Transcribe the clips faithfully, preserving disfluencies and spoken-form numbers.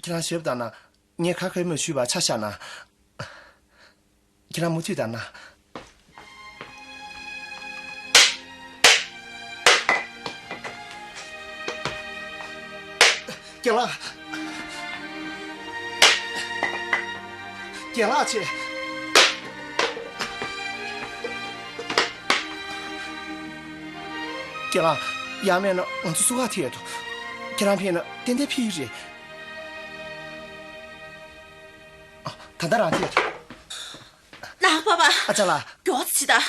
ཁྱེད་རང་ཞབས་བཏང་ན། ངས་ག་གེ་མ་ཞུས་པ་ཆ་བཞག་ན། ཁྱེད་རང་མུ་མཐུད་བཏང་ན། རྒན་ལགས། རྒན་ལགས་ཆེ། རྒན་ལགས། ཡང་མེད་ན་ང་ཚོ་སུ་ག་ཐེ་ཡོད་དོ། ཁྱེད་རང་ཕེབས་ན་ཏན་ཏན་ཕེབས་ཡི་རེད། ཨ། ད་ལྟ་རང་ཐེ་ཡོད་དོ། ནང་པ་པ། ཨ་ཅག་ལགས། མགྱོགས་ཙམ་བྱེད་དང་།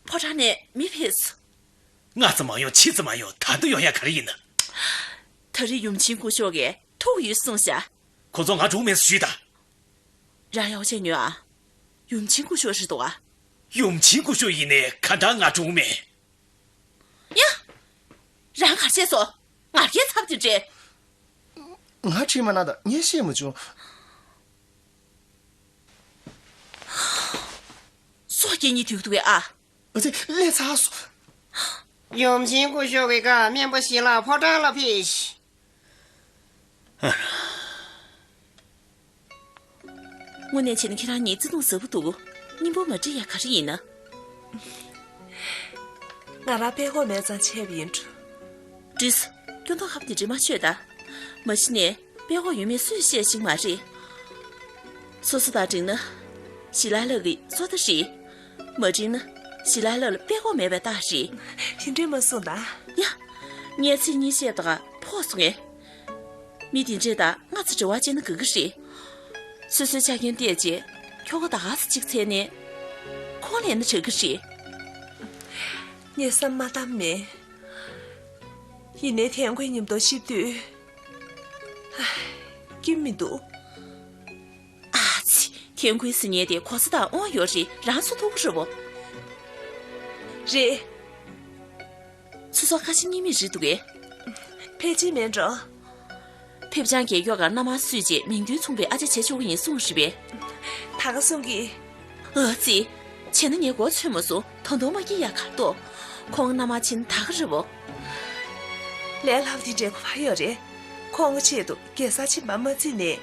ཕོ་བྲང་ནས་མི་ཕེབས་སོང་། སྔ་ཙམ་མ་ཡོང་ཕྱི་ཙམ་མ་ཡོང་ད་ལྟ་ཡོང་ཡ་ག་རེ་ཡིན་ན། ད་རེས་ཡུམ་ཆེན་སྐུ་ཞབས་ཀྱིས་ཐུག་ཡོད་གསུངས་ཤག་ཁོ་ཚོ་ང་སྒྲུང་མེད་ཟེར་ཞུས་དང་། རང་ཡག་བྱས་ཉོན་ཨ། ཡུམ་ཆེན་སྐུ་ཞབས་རེད་འདུག་ཨ། ཡུམ་ཆེན་སྐུ་ཞབས་ཡིན་ནའི་ག་འདྲ་ང་སྒྲུང་མེད། ཡ། རང་གར་བྱས་སོང་། ང་རྒྱལ་ཚབ་དེ་འདྲས། ང་དྲིས་མ་གནང་དང་ངས་ཤེས་མ་བྱུང་། སོ་སྐྱེ་གཉིས་དུས་འདུག་གས་ཨ། ཨ་ཙི། ལས་ཚར་སོང་། ཡུམ་ཆེན་སྐུ་ཞབས་ཀྱི་བཀའ། སྨན་པ་ཞི་ལགས་ཕོ་བྲང་ལ་ཕེབས་ཤིག་དངོས་གནས་བྱས་ན་ཁྱེད་རང་གཉིས་བརྩེ་དུང་ཟབ་པོ་འདུག་སྙིང་པོ་མ་བྲིས་ཡ་ག་རེ་ཡིན་ན། ང་རང་དཔྲལ་ཀོག་མེད་ཙང་བྱས་པ་ཡིན་འགྲོ། བྲིས། སྐྱོན་མདོག་ཁ་པོ་དེ་འདྲ་མ་བྱོས་ད། མ་གཞི་ནས་དཔྲལ་ཀོག་ཡོད་མེད་སུས་ཤེས་ཤིག་མ་རེད། སོ་སོ་དང་འགྲིག་ན་ཞི་ལ་ལགས་ཀྱི་བཟོ་ལྟ་རེད། མ་འགྲིག་ན་ཞི་ལ་ལགས་ལ་དཔྲལ་ཀོག་མེད་པའི་རྟགས་རེད། དེ་འདྲས་མ་གསུངས་ད། ཡ། ངས་ཚིག་གཉིས་བཤད་དང་ཕོག་སོང་ངས། མི་དེ་འདྲས་དང་སྔ་ཚོ་འབྲེལ་བ་བྱས་ན་དགའ་གི་རེད། སོ་སོའི་ཆ་རྐྱེན་བལྟས་རྗེས་ཁྱོ་ག་ད་ག་ཚོད་ཅིག་འཚོལ་ནས་ཁོང་ལེན་ན་དྲག་གི་རེད། ངས་བསམ་མ་བཏང་མེད། ཡིན་ནའི་ཐན་ཁོའི་མཉམ་དུ་གཤིབ་དུས། སྐྱིད་མི་འདུག་ཨ་ཙི། ཐན་ཁོའི་སི་ཉལ་དེ་གོ་ས་དང་དབང་ཡོད་རེད། རང་ཚོ་ཐུག་གི་རེད་བོ། རེད། སོ་སོ་ཁ་ཆེ་གཉིས་མེད་རེད་འདུག་གས། ཕལ་ཆེར་མིན་འགྲོ། ཕེབས་བྱང་རྒྱལ་ཁྱོ་ག་མནའ་མ་བསུས་རྗེས་མིང་དོན་མཚུངས་པའི་ཨ་ཅག་བྱེད་ཆོག་གི་ཡིན་གསུངས་རེད་པས། ད་ག་གསུང་གི། ཨ་ཙི། བྱས་ན་ངས་མགོ་ཚོས་མ་སོང་། ད་དུང་མ་སྐྱེས་ཡ་གར་གཏོགས། ཁོང་མནའ་མ་ཕྱིན་ད་ག་རེད་བོ། ལས་སླ་པོ་དེ་འདྲའི་གོ་བ་ཡོད་རེད། ཁོང་གི་ཆེད་དུ་རྒྱལ་ས་ཕྱིན་པ་མ་བརྩིས་ནས།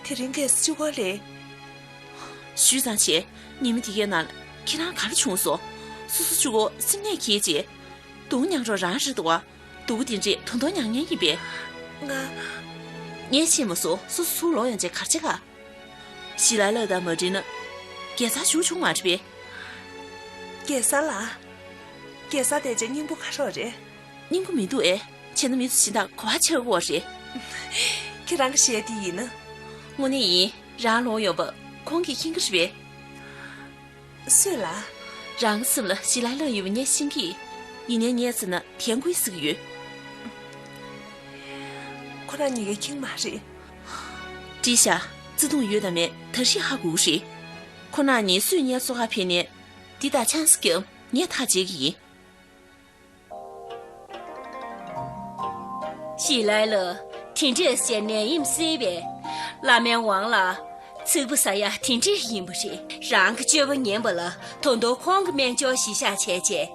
དེ་རིང་རྒྱལ་ས་གཅིག་པོ་ལས། ཞུས་ཙང་བྱས། ཉི་མ་དེ་གའི་ནང་ལ་ཁྱེད་རང་ག་རེ་བྱུང་སོང་། སོ་སོ་གཅིག་པོ་སེམས་ནད་འཁྱེར་རྗེས། སྡུག་མྱངས་རོགས་རང་རེད་འདུག་བ། སྡུག་པོ་དེ་འདྲས་ད་དུང་མྱང་མཁན་ཡིན་པས། ང་། ངས་ཤེས་མ་སོང་། སོ་སོ་ཚུར་ལོག་ཡོང་རྗེས་ག་རེ་བྱེད་ག་ཞི་ལ་ལགས་དང་མ་འགྲིག་ན། རྒྱལ་སར་བཞུགས་ཆོག་མ་རེད་པས། རྒྱལ་ས་ལ། རྒྱལ་ས་བསྡད་རྗེས་སྙིང་པོ་ག་རེ་རེད། སྙིང་པོ་མི་འདུག་ཨེ། བྱས་ན་མི་ཚོ་སྦྱིན་བདག་གོ་བ་ཆེ་བོ་རེད། ཁྱེད་རང་གི་བཤད་དེ་ཡིན་ན། དངོས་གནས་ཡིན། རང་ལོག་ཡོང་བ་ཁོང་གིས་མཁྱེན་གྱི་རེད་པས། སུས་ལ། རང་གི་སེམས་ལ་ཞི་ལ་ལགས་ཡོད་པ་ངས་ཤེས་ཀྱི། ཡིན་ནའི་ངས་བརྩིས་ན་ཐན་ཁོའི་གཟིགས་ཡོད། ཁོ་རང་གཉིས་ཀས་མཁྱེན་མ་རེད། བྲིས་ཤག་བརྩེ་དུང་ཡོད་དང་མེད་ད་རེས་ཧ་གོ་གི་རེད། ཁོ་རང་གཉིས་སུས་ངའི་སོ་ཁ་ཕེབས་ནས། འདི་ལྟར་ཆང་ས་བརྒྱབ་ངས་ཐག་བཅད་ཀྱི་ཡིན། ཞི་ལ་ལགས། དེ་འདྲས་བཤད་ནད་ཡམས་སེལ་བའི་བླ་མའི་དབང་ལ་ཚིག་པ་ཟ་ཡ་དེ་འདྲས་ཡིན་པ་རེད། རང་གི་སྤྱོད་པ་ངན་པ་ལ་ད་དུང་ཁོང་གི་སྨན་སྦྱོར་གཞི་བཞག་བྱས་རྗེས་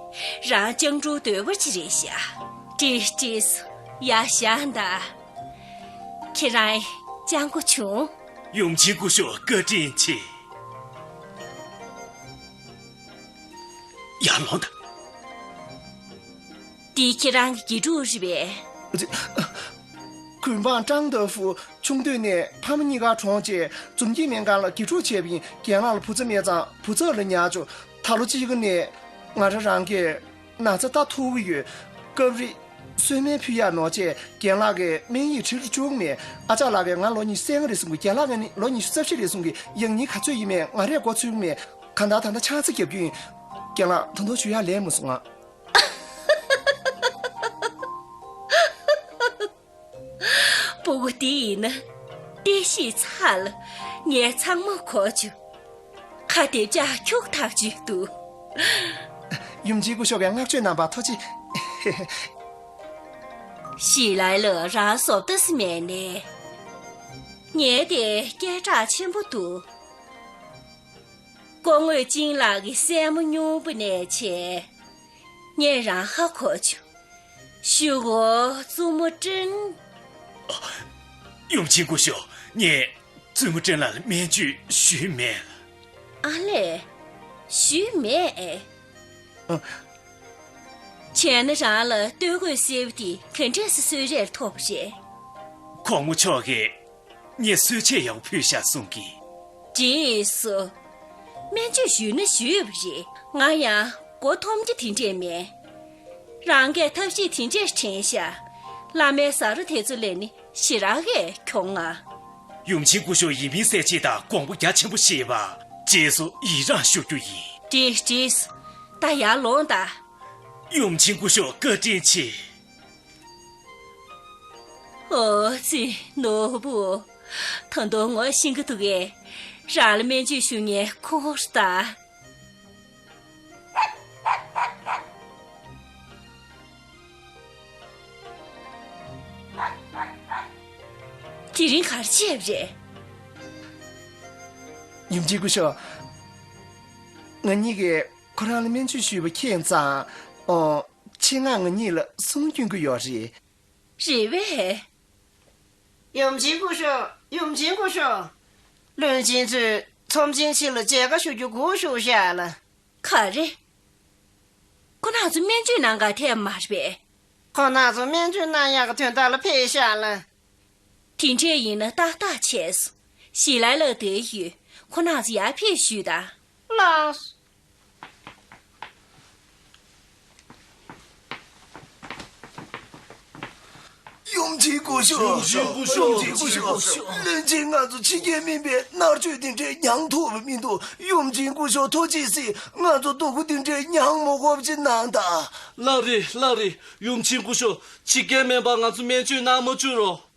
རང་སྤྱང་གྲུང་དོལ་པོ་ཅིག་རེད་ཤག་བྲིས་བྲིས། ཡར་བཞེངས་དང་། ཁྱེད་རང་སྤྱང་པོ་བྱུང་། ཡུམ་ཆེན་སྐུ་ཞབས་བཀའ་དྲིན་ཆེ། ཡར་ལོངས་དང་། འདི་ཁྱེད་རང་གི་དགེ་ཕྲུག་རེད་པས། གུང་པང་ཀྲང་ཏེ་ཧྥུ་ཆུང་དུས་ནས་ཕ་མ་གཉིས་ཀ་གྲོངས་རྗེས་འཛོམས་སྐྱིད་སྨན་ཁང་ལ་དགེ་ཕྲུག་བྱས་པ་ཡིན། རྒན་ལགས་ལ་བུ་ཚ་མེད་ཙང་བུ་ཚབ་ལ་ཉར་བཅུག་ད་ལོ་གཅིག་གི་ནས་ང་རང་རང་གིས་ན་ཚ་ལྟ་ཐུབ་ཀྱི་ཡོད། སྐབས་རེ་གསོལ་སྨན་ཕུལ་ཡག་ནོར་བྱས་རྒན་ལགས་ཀྱིས་སྨན་ཡིག་ཁྲིར་བཅུག་མེད། ཨ་ཅག་ལགས་ཀྱིས་ང་ལོ་ཉི་ཤུ་རྩ་ལྔ་རེད་གསུང་གི། རྒན་ལགས་ཀྱིས་ནི་ལོ་ཉི་ཤུ་རྩ་བཞི་རེད་གསུང་གི། ཡང་སྙིང་ག་ཚོད་ཡིན་མེད་ང་རས་མགོ་ཚོད་ཀྱི་མེད། གང་ལྟར་ད་ལྟ་ཆང་ས་བརྒྱབ་རྒྱུ་ཡིན། རྒན་ལགས་ད་དུང་བཅུག་ཡག་ལས་མ་སོང་ང་། སྤུ་གུ་འདི་ཡིན་ན་བསྟན་བཤིག་ཚར་ལ་ངས་ཚང་མ་གོ་བྱུང་། ཁ་དེ་ལྕགས་འཁྱུག་ཐག་ཆོད་འདུག་ཡུམ་ཆེན་སྐུ་ཞབས་ཀྱི་བསྔགས་བརྗོད་རྣམ་པར་ཐུགས་རྗེ་ཆེ། ཞི་ལ་ལགས་རང་བཟོ་ལྟ་སི་མེད་ནས། ངས་དེ་སྐད་གྲགས་ཆེན་པོ་འདུག་སྐུ་ངོ་ཅིན་ལགས་ཀྱི་སྲས་མོ་སྨྱུང་པོ་ནས་བྱས། ངས་རང་ཧ་གོ་བྱུང་། ཞུ་གོ་བཙུན་མོ་ཀྲིན། ཡུམ་ཆེན་སྐུ་ཞབས། ངས་བཙུན་མོ་ཀྲེན་ལགས་ལ་སྨན་བཅོས་ཞུས་མེད་ལ། ཨ་ལས། ཞུས་མེད་ཨེ། ཨ། བྱས་ན་རང་ལ་སྟོད་གོས་སེར་པོ་དེ་ག་འདྲས་སེ་གསོལ་རས་ཐོབ་པ་རེད། གོང་མ་མཆོག་གིས་ངས་གསོལ་ཆས་ཡག་པོ་ཕུལ་ཤག་གསུང་གི། རེད་སོ། སྨན་བཅོས་ཞུས་ན་ཞུས་པ་རེད། ང་ཡང་མགོ་འཐོམ་རྒྱུ་དེ་འདྲས་མེད། རང་གིས་ཐབས་ཤེས་དེ་འདྲས་དྲན་ཤག་བླ་མའི་ཟ་རོ་དེ་ཚོ་ལས་ནི་ཞེ་དྲག་གི་གྱོང་ང་། ཡུམ་ཆེན་སྐུ་ཞབས་ཡིན་མིན་གསལ་བྱེད་དང་དགོངས་པ་རྒྱ་ཆེན་པོ་བཞེས་པ། རྗེས་སུ་ཡི་རངས་ཞུ་རྒྱུ་ཡིན། འགྲིག་འགྲིག་ད་ཡར་ལོངས་དང་། ཡུམ་ཆེན་སྐུ་ཞབས་བཀའ་དྲིན་ཆེ། ཨོ་ཙི། ནོར་བུ། ད་དུང་ངོ་ཤེས་ཀྱི་འདུག་གས། རང་ལ་སྨན་བཅོས་ཞུ་མཁན་ཁོ་རེད་ད། དེ་རིང་ག་རེ་བྱས་པ་རེད། ཡུམ་ཆེན་སྐུ་ཞབས། ང་གཉིས་ཀྱིས་ཁོ་རང་ལ་སྨན་བཅོས་ཞུས་པ་མཁྱེན་ཙང་། ཨོ། ཆེད་མངགས་ང་གཉིས་ལ་གསུང་སྐྱོན་གྱི་ཡོད་རེད། རེད་པས། ཡུམ་ཆེན་སྐུ་ཞབས། ཡུམ་ཆེན་སྐུ་ཞབས། བློན་ཆེན་ཚོས་ཚོམས་ཆེན་ཁྲི་ལ་མཇལ་ཁ་ཞུ་རྒྱུ་སྒུག་བཞུགས་ཤག་ལ། ག་རེ། ཁོ་རང་ཚོ་སྨན་བཅོས་གནང་གར་ཕེབས་མ་རེད་པས། ཁོ་རང་ཚོ་སྨན་བཅོས་གནང་ཡག་གི་དོན་དག་ལ་ཕེབས་ཤག་ལ། དེ་འདྲས་ཡིན་ན་ཏག་ཏག་བྱས་སོང་། ཞི་ལའི་ལགས་བསྡད་ཡོད། ཁོ་རང་ཚོ་ཡར་ཕེབས་ཞུས་དང་། ལགས། ཡུམ་ཆེན་སྐུ་ཞབས། ཡུམ་ཆེན་སྐུ་ཞབས། ཡུམ་ཆེན་སྐུ་ཞབས། བློན་ཆེན་ང་ཚོ་ཕྱི་རྒྱལ་སྨན་པའི་མནར་གཅོད་དེ་འདྲས་མྱངས་ཐུབ་པ་མི་འདུག་ཡུམ་ཆེན་སྐུ་ཞབས་ཐུགས་རྗེ་གཟིགས། ང་ཚོ་སྡུག་པོ་དེ་འདྲས་མྱངས་མ་དགོས་པ་ཅིག་གནང་དང་། ལགས་རེད། ལགས་རེད། ཡུམ་ཆེན་སྐུ་ཞབས། ཕྱི་རྒྱལ་སྨན་པ་ང་ཚོ་སྨན་བཅོས་གནང་མ་བཅུག་རོགས།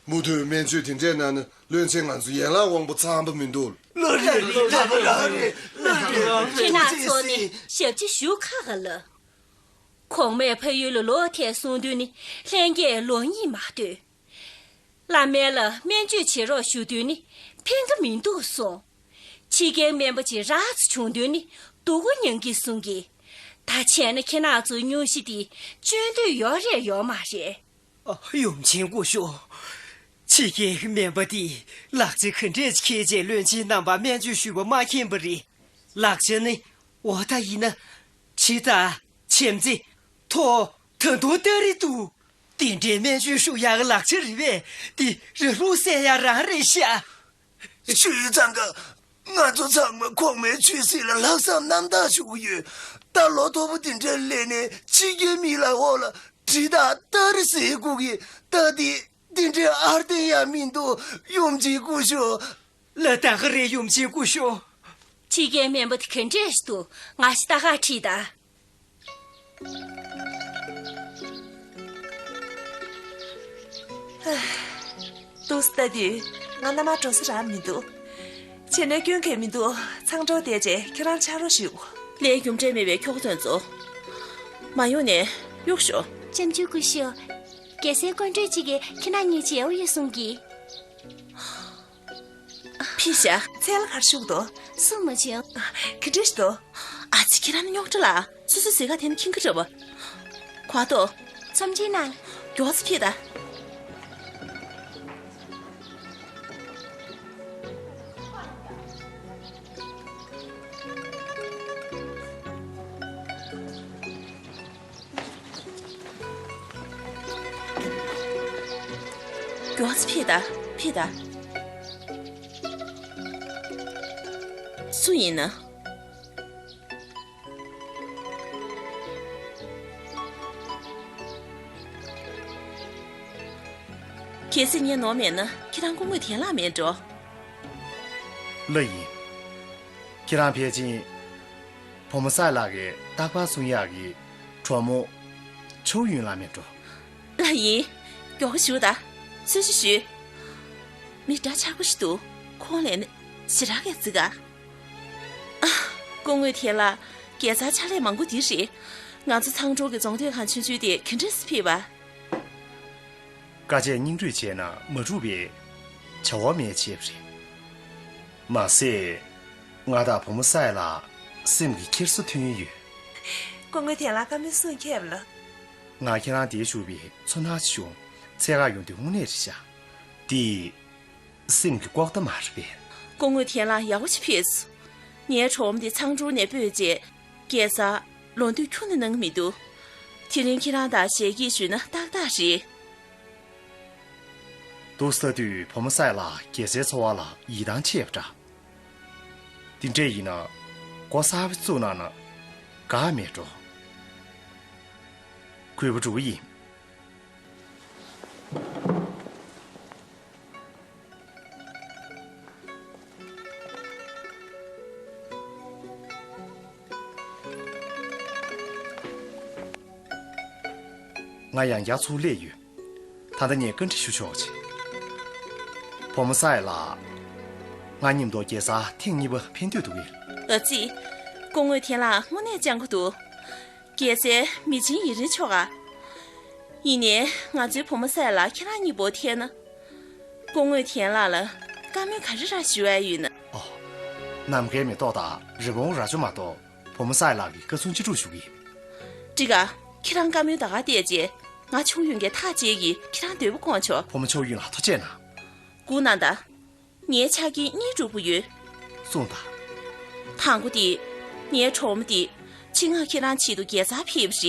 མུ་མཐུད་སྨན་བཅོས་དེ་འདྲས་གནང་ན་བློན་ཆེན་ང་ཚོ་ཡན་ལག་དབང་པོ་ཚང་པ་མི་འདུག་ལགས་རེད། ལགས་རེད། ལགས་རེད། ལགས་རེད། ཁྱེད་རང་ཚོ་ནི་ཞབས་ཕྱི་ཞུ་ཁག་ག་ལ། གོང་མས་ཕ་ཡུལ་ལ་ལོག་ཐལ་གསུང་དུས་ནི་ལྷན་རྒྱས་ལོག་སྙིང་མ་འདོད། བླ་མའི་ལ་སྨན་བཅོས་བྱེད་རོགས་ཞུ་དུས་ནི་ཕན་གི་མི་འདུག་གསུངས། ཕྱི་རྒྱལ་སྨན་པ་ཅིག་རག་ཙམ་བྱུང་དུས་ནི་སྡུག་གུ་མྱང་གི་གསུང་གི། ད་བྱས་ན་ཁྱེད་རང་ཚོ་སྙུང་གཞི་དེ་སྤྱོད་འདོད་ཡོད་རེད་ཡོད་མ་རེད། ཨ། ཡུམ་ཆེན་སྐུ་ཞབས། ཕྱི་རྒྱལ་གྱི་སྨན་པ་འདིས་ལག་ཆ་ག་འདྲས་འཁྱེར་རྗེས་བློན་ཆེན་རྣམ་པར་སྨན་བཅོས་ཞུས་པ་མ་མཁྱེན་པ་རེད། ལག་ཆ་ནི་འོ་ད་ཡིན་ན་ཇི་ལྟར་ཆེམ་ཙེ། ཐོ། ད་དུང་སྟ་རེ་འདུག་དེ་འདྲའི་སྨན་བཅོས་ཞུ་ཡག་གི་ལག་ཆ་རེད་པས། འདི་ར་ལུག་བསད་ཡག་རང་རེད་ཤག་ཞུས་ཙང་ཀ། ང་ཚོ་ཚང་མ་གོང་མའི་ཆོས་སྲིད་ལ་ལྷག་བསམ་རྣམ་དག་ཞུ་གི་ཡོད། ད་ལོ་མཐོ་པོ་འདི་འདྲ་སླེབས་ནས་ཕྱི་རྒྱལ་མི་ལ་འོག་ལ་གྲི་དང་སྟ་རེ་ཟེར་དགོས་ཀྱི། ད་འདི་འདི་འདྲའི་ཨར་བསྟན་ཡག་མི་འདུག་ཡུམ་ཆེན་སྐུ་ཞབས། ལ་ད་ག་རེད་ཡུམ་ཆེན་སྐུ་ཞབས། ཕྱི་རྒྱལ་སྨན་པ་དེ་ག་འདྲས་ཞིག་འདུག་ང་ཞིག་ལྟ་ག་ཁྲིད་ད། ཏུས་ལྟ་དུས་ང་མནའ་མར་འགྲོ་ས་རག་མི་འདུག་བྱས་ན་སྐྱོན་གང་མི་འདུག་ཚང་འགྲོ་བསྡད་རྗེས་ཁྱེད་རང་ཕྱག་རོགས་ཞུ། ལས་རྒྱུ་འབྲས་མེད་པའི་ཁྱོ་ག་དེ་ཚོ་མ་ཡོང་ནས་གཡུག་ཞོག་ལྕམ་ཆུང་སྐུ་ཞབས། རྒྱལ་སའི་སྐུ་མགྲོན་གཅིག་གིས་ཁྱེད་རང་གཉིས་མཇལ་འོ་ཡོད་གསུང་གི། ཕི་ཤ། ཚལ་ལ་གར་ཞུགས་དོ། སུ་མ་བྱུང་། ག་འདྲས་ཤི་དོ། ཨ་ཙི་ཁྱེད་རང་ནི་རྙོག་དྲ་ལ། སོ་སོའི་ཟས་ག་དེ་ནི་ཁྱིང་གི་རེད་བ། ཁོ་ཏོ། ཚོམས་ཆེན་ནང་། མགྱོགས་ཙི་ཕི་ད། མགྱོགས་ཙི་ཕི་ད། ཕི་ད། སུ་ཡིན་ན། གལ་སྲིད་ངས་ནོར་མེད་ན་ཁྱེད་རང་སྐུ་ངོ་དན་ལགས་མིན་འགྲོ། ལགས་ཡིན། ཁྱེད་རང་ཕལ་ཆེར། བུ་མོ་སའི་ལགས་ཀྱི་རྟག་པར་གསུང་ཡག་གི་གྲོགས་མོ་ཆོའུ་ཡུན་ལགས་མིན་འགྲོ། ལགས་ཡིན། མགྱོགས་པོ་ཞུ་ད། ཚུལ་ཞིག་ཞུས། མི་འདྲ་ཆགས་པོ་ཞིག་འདུག་ཁོང་ལས་ནི་ཞེ་དྲག་གི་བརྩི་ག་ཨ། སྐུ་ངོ་དན་ལགས་དགེ་རྩར་ཕྱག་ལས་མང་པོ་འདི་རེད། ང་ཚོ་ཚང་འབྲོག་གི་རྫོང་སྡོད་ཁང་ཆུང་ཆུང་དེ་ག་འདྲས་སེ་ཕུལ་བ། དཀའ་སྤྱད་སྙིང་རུས་བྱས་ན་མ་འགྲུབ་པའི་བྱ་བ་མེད་ཅེས་པ་རེད། མ་ཟད། ང་དང་བུ་མོ་སའི་ལགས་སེམས་ཀྱི་འཁྱེར་སོ་མཐུན་ཡོད། སྐུ་ངོ་དན་ལགས་བཀའ་མོལ་གསུང་མཁས་པ་ལ། ང་ཁྱེད་རང་འདིར་བཞུགས་པའི་ཚོར་སྣང་ཞིག་བྱུང་། འཚོལ་གར་ཡོང་དུས་དངོས་གནས་རེད་ཤག་འདི་སེམས་ཀྱི་ལྐོག་གཏམ་མ་རེད་པས། སྐུ་ངོ་ཐན་ལགས་ཡག་པོ་ཞིག་ཕེབས་སོང་། ངའི་གྲོགས་མོ་དེ་ཚང་ཀྲོའུ་ནས་སྤོས་རྗེས། རྒྱལ་ས་ལོ་འདུག་ཁྱོན་ནས་གནང་གི་མི་འདུག་དེ་རིང་ཁྱེད་རང་དང་ཞལ་གྱིས་ཞུས་ན་ཏག་ཏག་རེད། འདུག་ས་དུས་བུ་མོ་སའི་ལགས་རྒྱལ་སའི་འཚོ་བ་ལ་ཡིད་ཐང་ཆད་པ་འདྲ། འདི་འདྲས་ཡིན་ན་སྒོ་གསར་པ་བཙུགས་གནང་ན་དགའ་མེད་འགྲོ། གུས་པ་འགྲོ་གི་ཡིན། ང་ཡང་བསྐྱར་ཚུར་སླེབས་ཡོད། ད་ལྟ་ངས་བཀའ་འདྲི་ཞུ་ཆོག་ཅིག་བུ་མོ་སའི་ལགས། ང་མཉམ་དུ་རྒྱལ་སར་ཐེངས་གཉིས་པ་ཕེབས་འདོད་འདུག་གས། ཨ་ཙི། སྐུ་ངོ་ཐན་ལགས་དངོས་གནས་སྤྱང་པོ་འདུག་རྒྱལ་སའི་མི་ཆེན་ཡིན་རིན་ཆོག་ག་ཡིན་ནའི་ང་ཚོའི་བུ་མོ་སའི་ལགས་ཁྱེད་རང་གཉིས་པོ་འཐེན་ན། སྐུ་ངོ་ཐན་ལགས་ལ་བཀའ་མོལ་ག་རེ་རང་ཞུ་ཡ་ཡོད་ན། ཨོ། ནམ་མཁའི་མེ་ཏོག་དང་རི་བོང་རྭ་ཅོ་མ་གཏོགས་བུ་མོ་སའི་ལགས་ཀྱི་བཀའ་གསུང་ཅི་སྒྲུབ་ཞུ་གི་ཡིན། འགྲིག་ག་ཁྱེད་རང་བཀའ་མོལ་ད་ག་བལྟས་རྗེས་ང་ཆུང་ཡོན་གྱི་ཐག་བཅད་ཀྱིས་ཁྱེད་རང་འདོད་པ་སྐོང་ཆོག་བུ་མོ་ཆུང་ཡོན་ལ་ཐུགས་རྗེ་གནང་། སྒུག་གནང་དང་། ངའི་ཆ་རྐྱེན་གཉིས་སྒྲུབ་དགོས་ཡོད། གསུངས་དང་། དང་པོ་དེ། ངའི་གྲོགས་མོ་དེ། ཆེད་མངགས་ཁྱེད་རང་ཆེད་དུ་རྒྱལ་སར་ཕེབས་པ་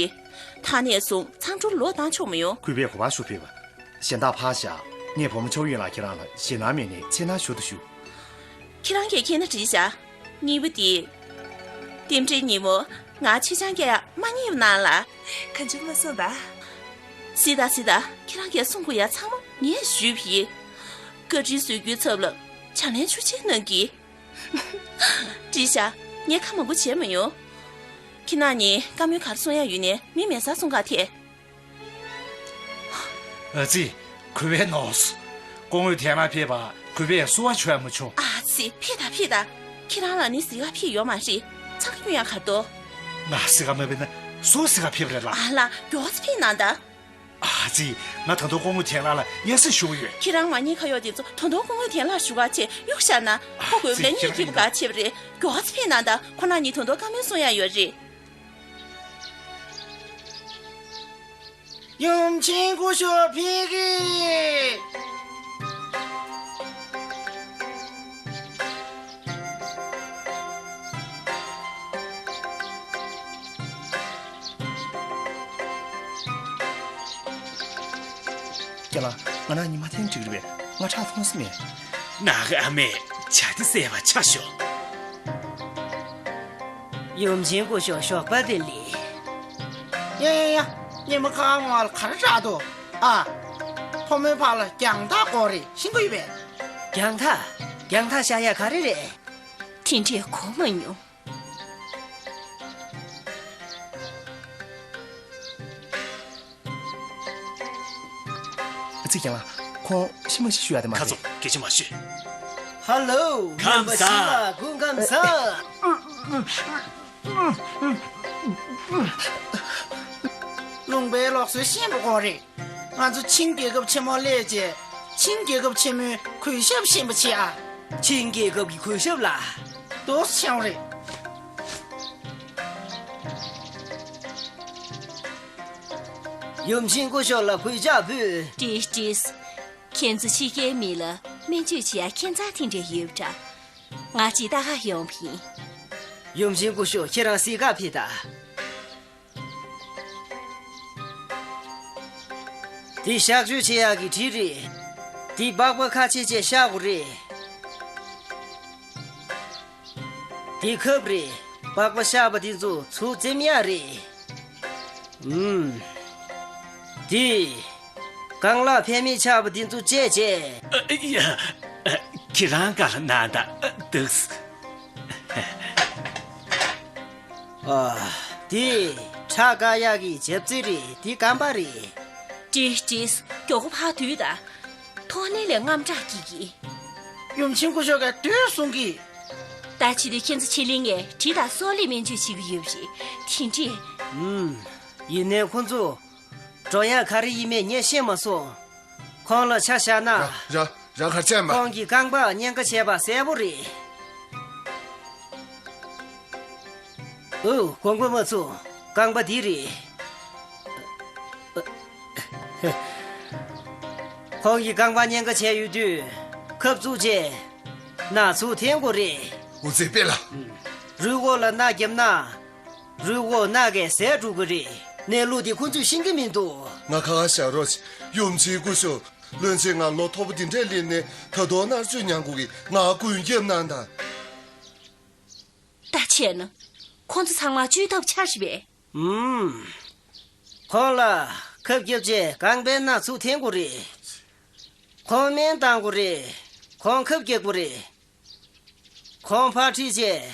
རེད། ད་ནས་བཟུང་ཚང་ཀྲོའུ་ལོག་བཏང་ཆོག་མི་ཡོང་། གུས་པས་ག་པར་བཞུགས་ཕེབས་པ། གཞན་དག་ཕར་བཞག་ངས་བུ་མོ་ཆུང་ཡོན་ལགས་ཁྱེད་རང་ལ་ཞེད་སྣང་མེད་ནས་ཚེར་སྣང་ཞུ་དང་ཞུ། ཁྱེད་རང་གིས་མཁྱེན་ན་འགྲིག་བཞག་གཉིས་པ་དེ། རྟེན་འབྲེལ་ཉིན་མོ་ང་ཆེད་སྦྱོང་རྒྱག་ཡ་མ་རྙེད་པ་གནང་ལ། གང་བྱུང་མ་གསུངས་པ། སྲིད་ད་སྲིད་ད་ཁྱེད་རང་གིས་གསུང་དགོས་ཡ་ཚང་མ་ངས་ཞུས་པ་ཡིན། བཀའ་དྲིན་གསོ་རྒྱུའི་ཚབ་ལ་བྱ་ལན་ཆུ་ཆེན་གནང་གི། འགྲིག་བཞག་ངས་ཁ་མང་པོ་བྱས་མ་ཡོང་། ཁྱེད་རང་གཉིས་བཀའ་མོལ་ག་རེ་གསུང་ཡ་ཡོད་ནའི་མི་མེད་སར་གསུང་ག་ཐལ། ཨ་ཙི། གུས་པས་ནོར་སོང་། སྐུ་ངོ་ཐན་ལགས་ཕེབས་པ་གུས་པས་བསུ་བ་བྱས་མ་བྱུང་། ཨ་ཙི་ཕེབས་དང་ཕེབས་དང་། ཁྱེད་རང་ལ་ནི་གཟིགས་ག་ཕེབས་ཡོད་མ་རེད། ཚང་གི་སྐྱོན་ཡང་གར་དོ། ང་གཟིགས་ག་མ་ཕེབས་ན་སུ་གཟིགས་ག་ཕེབས་རེད་ལགས། ཨ་ལ་མགྱོགས་ཙམ་ཕེབས་གནང་དང་། ཨ་ཙི། ང་ད་དུང་སྐུ་ངོ་ཐན་ལགས་ལ་སྙན་སེང་ཞུ་གི་ཡོད། ཁྱེད་རང་མ་ཉེས་ཁ་གཡོག་དེ་ཚོ་ད་དུང་སྐུ་ངོ་ཐན་ལགས་ཞུ་ག་ཆེད་གཡུག་བཞག་ན་ཁོ་དགོས་པ་ལས་ངས་སྐྱིད་པོ་ག་བྱེད་པ་རེད། མགྱོགས་ཙམ་ཕེབས་གནང་དང་། ཁོ་རང་གཉིས་ད་དུང་བཀའ་མོལ་གསུང་ཡ་ཡོད་རེད། ཡུམ་ཆེན་སྐུ་ཞབས་ཕེབས་ཀྱི། རྒན་ལགས། ང་རང་གཉིས་མ་འཐེན་འགྲིག་རེད་པས། ང་ཁྲག་མཐོང་ས་མེད། ནག་ཨ་མས་བྱ་དེ་བསད་པ་ཆ་ཞོག་ཡུམ་ཆེན་སྐུ་ཞབས་ཞོགས་པ་བདེ་ལེགས། ཡ་ཡ་ཡ། ཉི་མ་ཁ་མ་ལ་ག་རེ་བྱས་འདུག་ཨ། ཕོ་མོའི་བར་ལ་རྒྱང་ཐག་དགོས་རེད་ཤེས་ཀྱི་ཡོད་པས། རྒྱང་ཐག་རྒྱང་ཐག་བཞག་ཡ་ག་རེ་རེད། དེ་འདྲས་གོ་མ་མྱོང་། ཨ་ཙི། རྒན་ལགས། ཁོང་ཤི་མ་ཤི་ཞུ་ཡ་དེ་མ་ཁ་རེད། ཚོ་སྐད་ཆ་མ་ཤོད། ཧ་ལོ། ཁམས་བཟང་། ཉམས་པ་ཤི་ལ་སྐུ་ཁམས་བཟང་། ལུང་པའི་ལུགས་སྲོལ་ཤེས་པ་དགོས་རེད། ང་ཚོ་ཆིང་རྒྱལ་ཁབ་ཆེན་མོ་སླེབས་རྗེས་ཆིང་རྒྱལ་ཁབ་ཆེན་མོའི་གུས་ཞབས་ཤེས་པ་བྱེད་ཨ། ཆིང་རྒྱལ་ཁབ་ཀྱི་གུས་ཞབས་ལ། འདུག་སེ་བྱུང་རེད། ཡུམ་ཆེན་སྐུ་ཞབས་ལ་གུས་ཕྱག་ཕུལ། བཀྲིས་བཀྲིས། ཁྱེད་ཚོ་ཕྱི་རྒྱལ་མི་ལ་སྨན་བཅོས་བྱེད་ཡ་ཁྱད་མཚར་དེ་འདྲ་ཡོད་པ་འདྲ། ང་ཅིག་ལྟ་ག་ཡོང་བ་ཡིན། ཡུམ་ཆེན་སྐུ་ཞབས་ཁྱེད་རང་གཟིགས་ག་ཕེབས་དང་། འདི་གཤག་བཅོས་བྱེད་ཡག་གི་གྲི་རེད། འདི་སྦག་སྦག་ཁ་ཕྱེ་བྱས་གཤག་དགོས་རེད། འདི་ཁབ་རེད། སྦག་སྦག་གཤག་པ་འདི་ཚོ་ཚུར་འཛིན་ཡག་རེད། ཨུམ། འདི། རྐང་ལག་ཕན་མེད་ཆགས་པ་འདི་ཚོ་བཅད་བྱས། ཨ། ཡ། ཨ། ཁྱེད་རང་ག་ལ་ན་ད། ཨ། འདུག་སེ། ཨ། འདི་ཁྲག་བཀག་ཡག་གི་ཞབས་རྩིས་རེད། འདི་རྐང་པ་རེད། བཀྲིས་བཀྲིས། མགྱོགས་པོ་ཕར་སྡུད་དང་། ཐོག་ནས་ལས་རྔམ་སྐྲག་སྐྱེ་གི། ཡུམ་ཆེན་སྐུ་ཞབས་ཀྱིས་སྡུད་གསུང་གི། ད་ཅི་སྟེ་ཁྱེད་ཚོ་ཕྱི་གླིང་ནས་གྲི་དང་སོག་ལེའི་སྨན་བཅོས་བྱེད་ཀྱི་ཡོད་པ་རེད། དེ་འདྲས། ཨུམ། ཡིན་ནའི་ཁོ་ཚོ་འགྲོ་ཡག་ག་རེ་ཡིན་མིན་ངས་ཤེས་མ་སོང་། ཁོང་ལ་ཆ་བཞག་ན། ར། ར། རང་ག་རེ་བྱས་པ། ཁོང་གི་རྐང་པ་གཉན་ཁ་བྱས་པ་གསལ་པོ་རེད། ཨུ། དགོངས་པ་མ་ཚོམས། རྐང་པ་འདི་རེད། ཁོང་གིས་རྐང་པ་གཉན་ཁ་བྱས་ཡོད་དུས་ཁབ་བཙུགས་རྗེས་རྣག་ཚུར་འཐེན་དགོས་རེད། འོ་ཙི་པེ་ལ། རུས་ཁོག་ལ་རྣག་བརྒྱབ་ན། རུས་ཁོག་རྣག་གིས་ཟས་འགྲོ་གི་རེད། གནས་ལུགས་དེ་ཁོ་ཚོས་ཤེས་ཀྱི་མི་འདུག་ང་ཁ་ཁ་བཞག་རོགས། ཡུམ་ཆེན་སྐུ་ཞབས། བློན་ཆེན་ང་ལོ་མཐོ་པོ་འདི་འདྲས་སླེབས་ནས་ད་དུང་མནར་གཅོད་མྱངས་དགོས་ཀྱི། ང་མགོན་སྐྱབས་གནང་དང་། ད་བྱས་ན། ཁོ་ཚོ་ཚང་མ་བཅོས་ཐབས་ཆགས་རེད་པས། ཨུམ། ཁོང་ལ་ཁབ་བརྒྱབ་རྗེས་རྐང་པའི་རྣག་ཚུར་འཐེན་དགོས་རེད། ཁོང་སྨན་བཏང་དགོས་རེད། ཁོང་ཁབ་བརྒྱབ་དགོས་རེད། ཁོང་ཕར་ཁྲིད་རྗེས་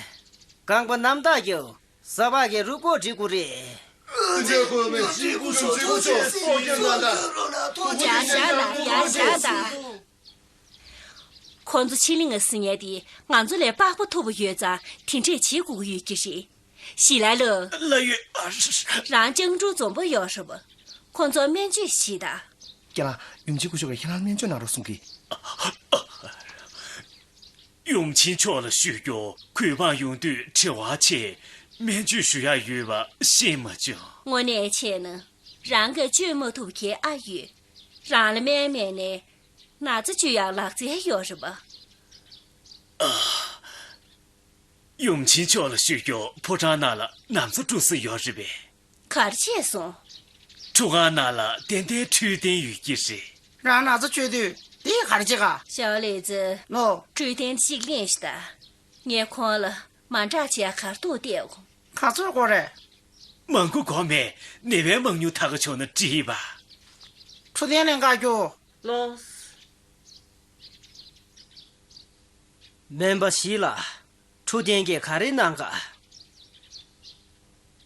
རྐང་པ་རྣམ་དག་རྒྱབ། ས་ཕག་གི་རུས་ཁོག་སྒྲིག་དགོས་རེད། ཡ་ཡ་ད། ཁོང་ཚོ་ཕྱི་གླིང་ང་སྲིད་ཉན་དེ་ང་ཚོ་ལས་པགས་པ་མཐོ་པོ་ཡོད་ཙང་དེ་འདྲས་བྱེད་དགོས་ཀྱི་ཡོད་ཀྱི་རེད། ཞི་ལ་ལོ། ལ་ཡོད་ཨ། རང་སྤྱང་གྲུང་འཛོམས་པོ་ཡོད་རེད་པ། ཁོང་ཚོ་སྨན་བཅོས་ཤིག་ད། ཁྱེད་རང་ཡུམ་ཆེན་སྐུ་ཞབས་ཀྱིས་ཁྱེད་རང་སྨན་བཅོས་གནང་རོགས་གསུང་གི། ཡུམ་ཆེན་མཆོག་ལ་ཞུ་རྒྱུ། གུས་འབངས་ཡོང་དུས་དྲི་བ་ཆེ། སྨན་བཅོས་ཞུ་ཡ་ཡོད་པ་ཤེས་མ་བྱུང་། དངོས་གནས་བྱས་ན་རང་གིས་བཅོས་མ་ཐུབ་མཁན་ཨ་ཡོད། རང་ལ་སྨན་མེད་ནས་ན་ཚ་བཅོས་ཡག་ལག་རྩལ་ཡོད་རེད་པ། ཡུམ་ཆེན་མཆོག་ལ་ཞུ་རྒྱུ། ཕོ་བྲང་ནང་ལ་ན་ཚ་འཁྲུག་ས་ཡོད་རེད་པས། ག་རེ་བྱས་སོང་། ཁྲུས་ཁང་ནང་ལ་ཏན་ཏན་འཕྲོད་བསྟེན་ཡོད་ཀྱི་རེད། རང་ན་ཚ་བཅོས་དུས་དེ་ག་རེ་བྱེད་ག་ཞའོ་ལེ་ཙི། ལོ། འཕྲོད་བསྟེན་གཅིག་ལེན་ཤི་ད། ངས་ཁོང་ལ་མ་འདྲ་བྱས་གར་ཐུག་བལྟས་གོ་ག་ཚོད་དགོས་རེད། མང་པོ་དགོས་མེད། ནད་པའི་མང་ཉུང་ཐག་གཅོད་ན་འགྲིག་པ། འཕྲོད་བསྟེན་ལེན་ག་རྒྱུ། ལོ། སྨན་པ་ཞིག་ལ། འཕྲོད་བསྟེན་གྱིས་ག་རེ་གནང་ག་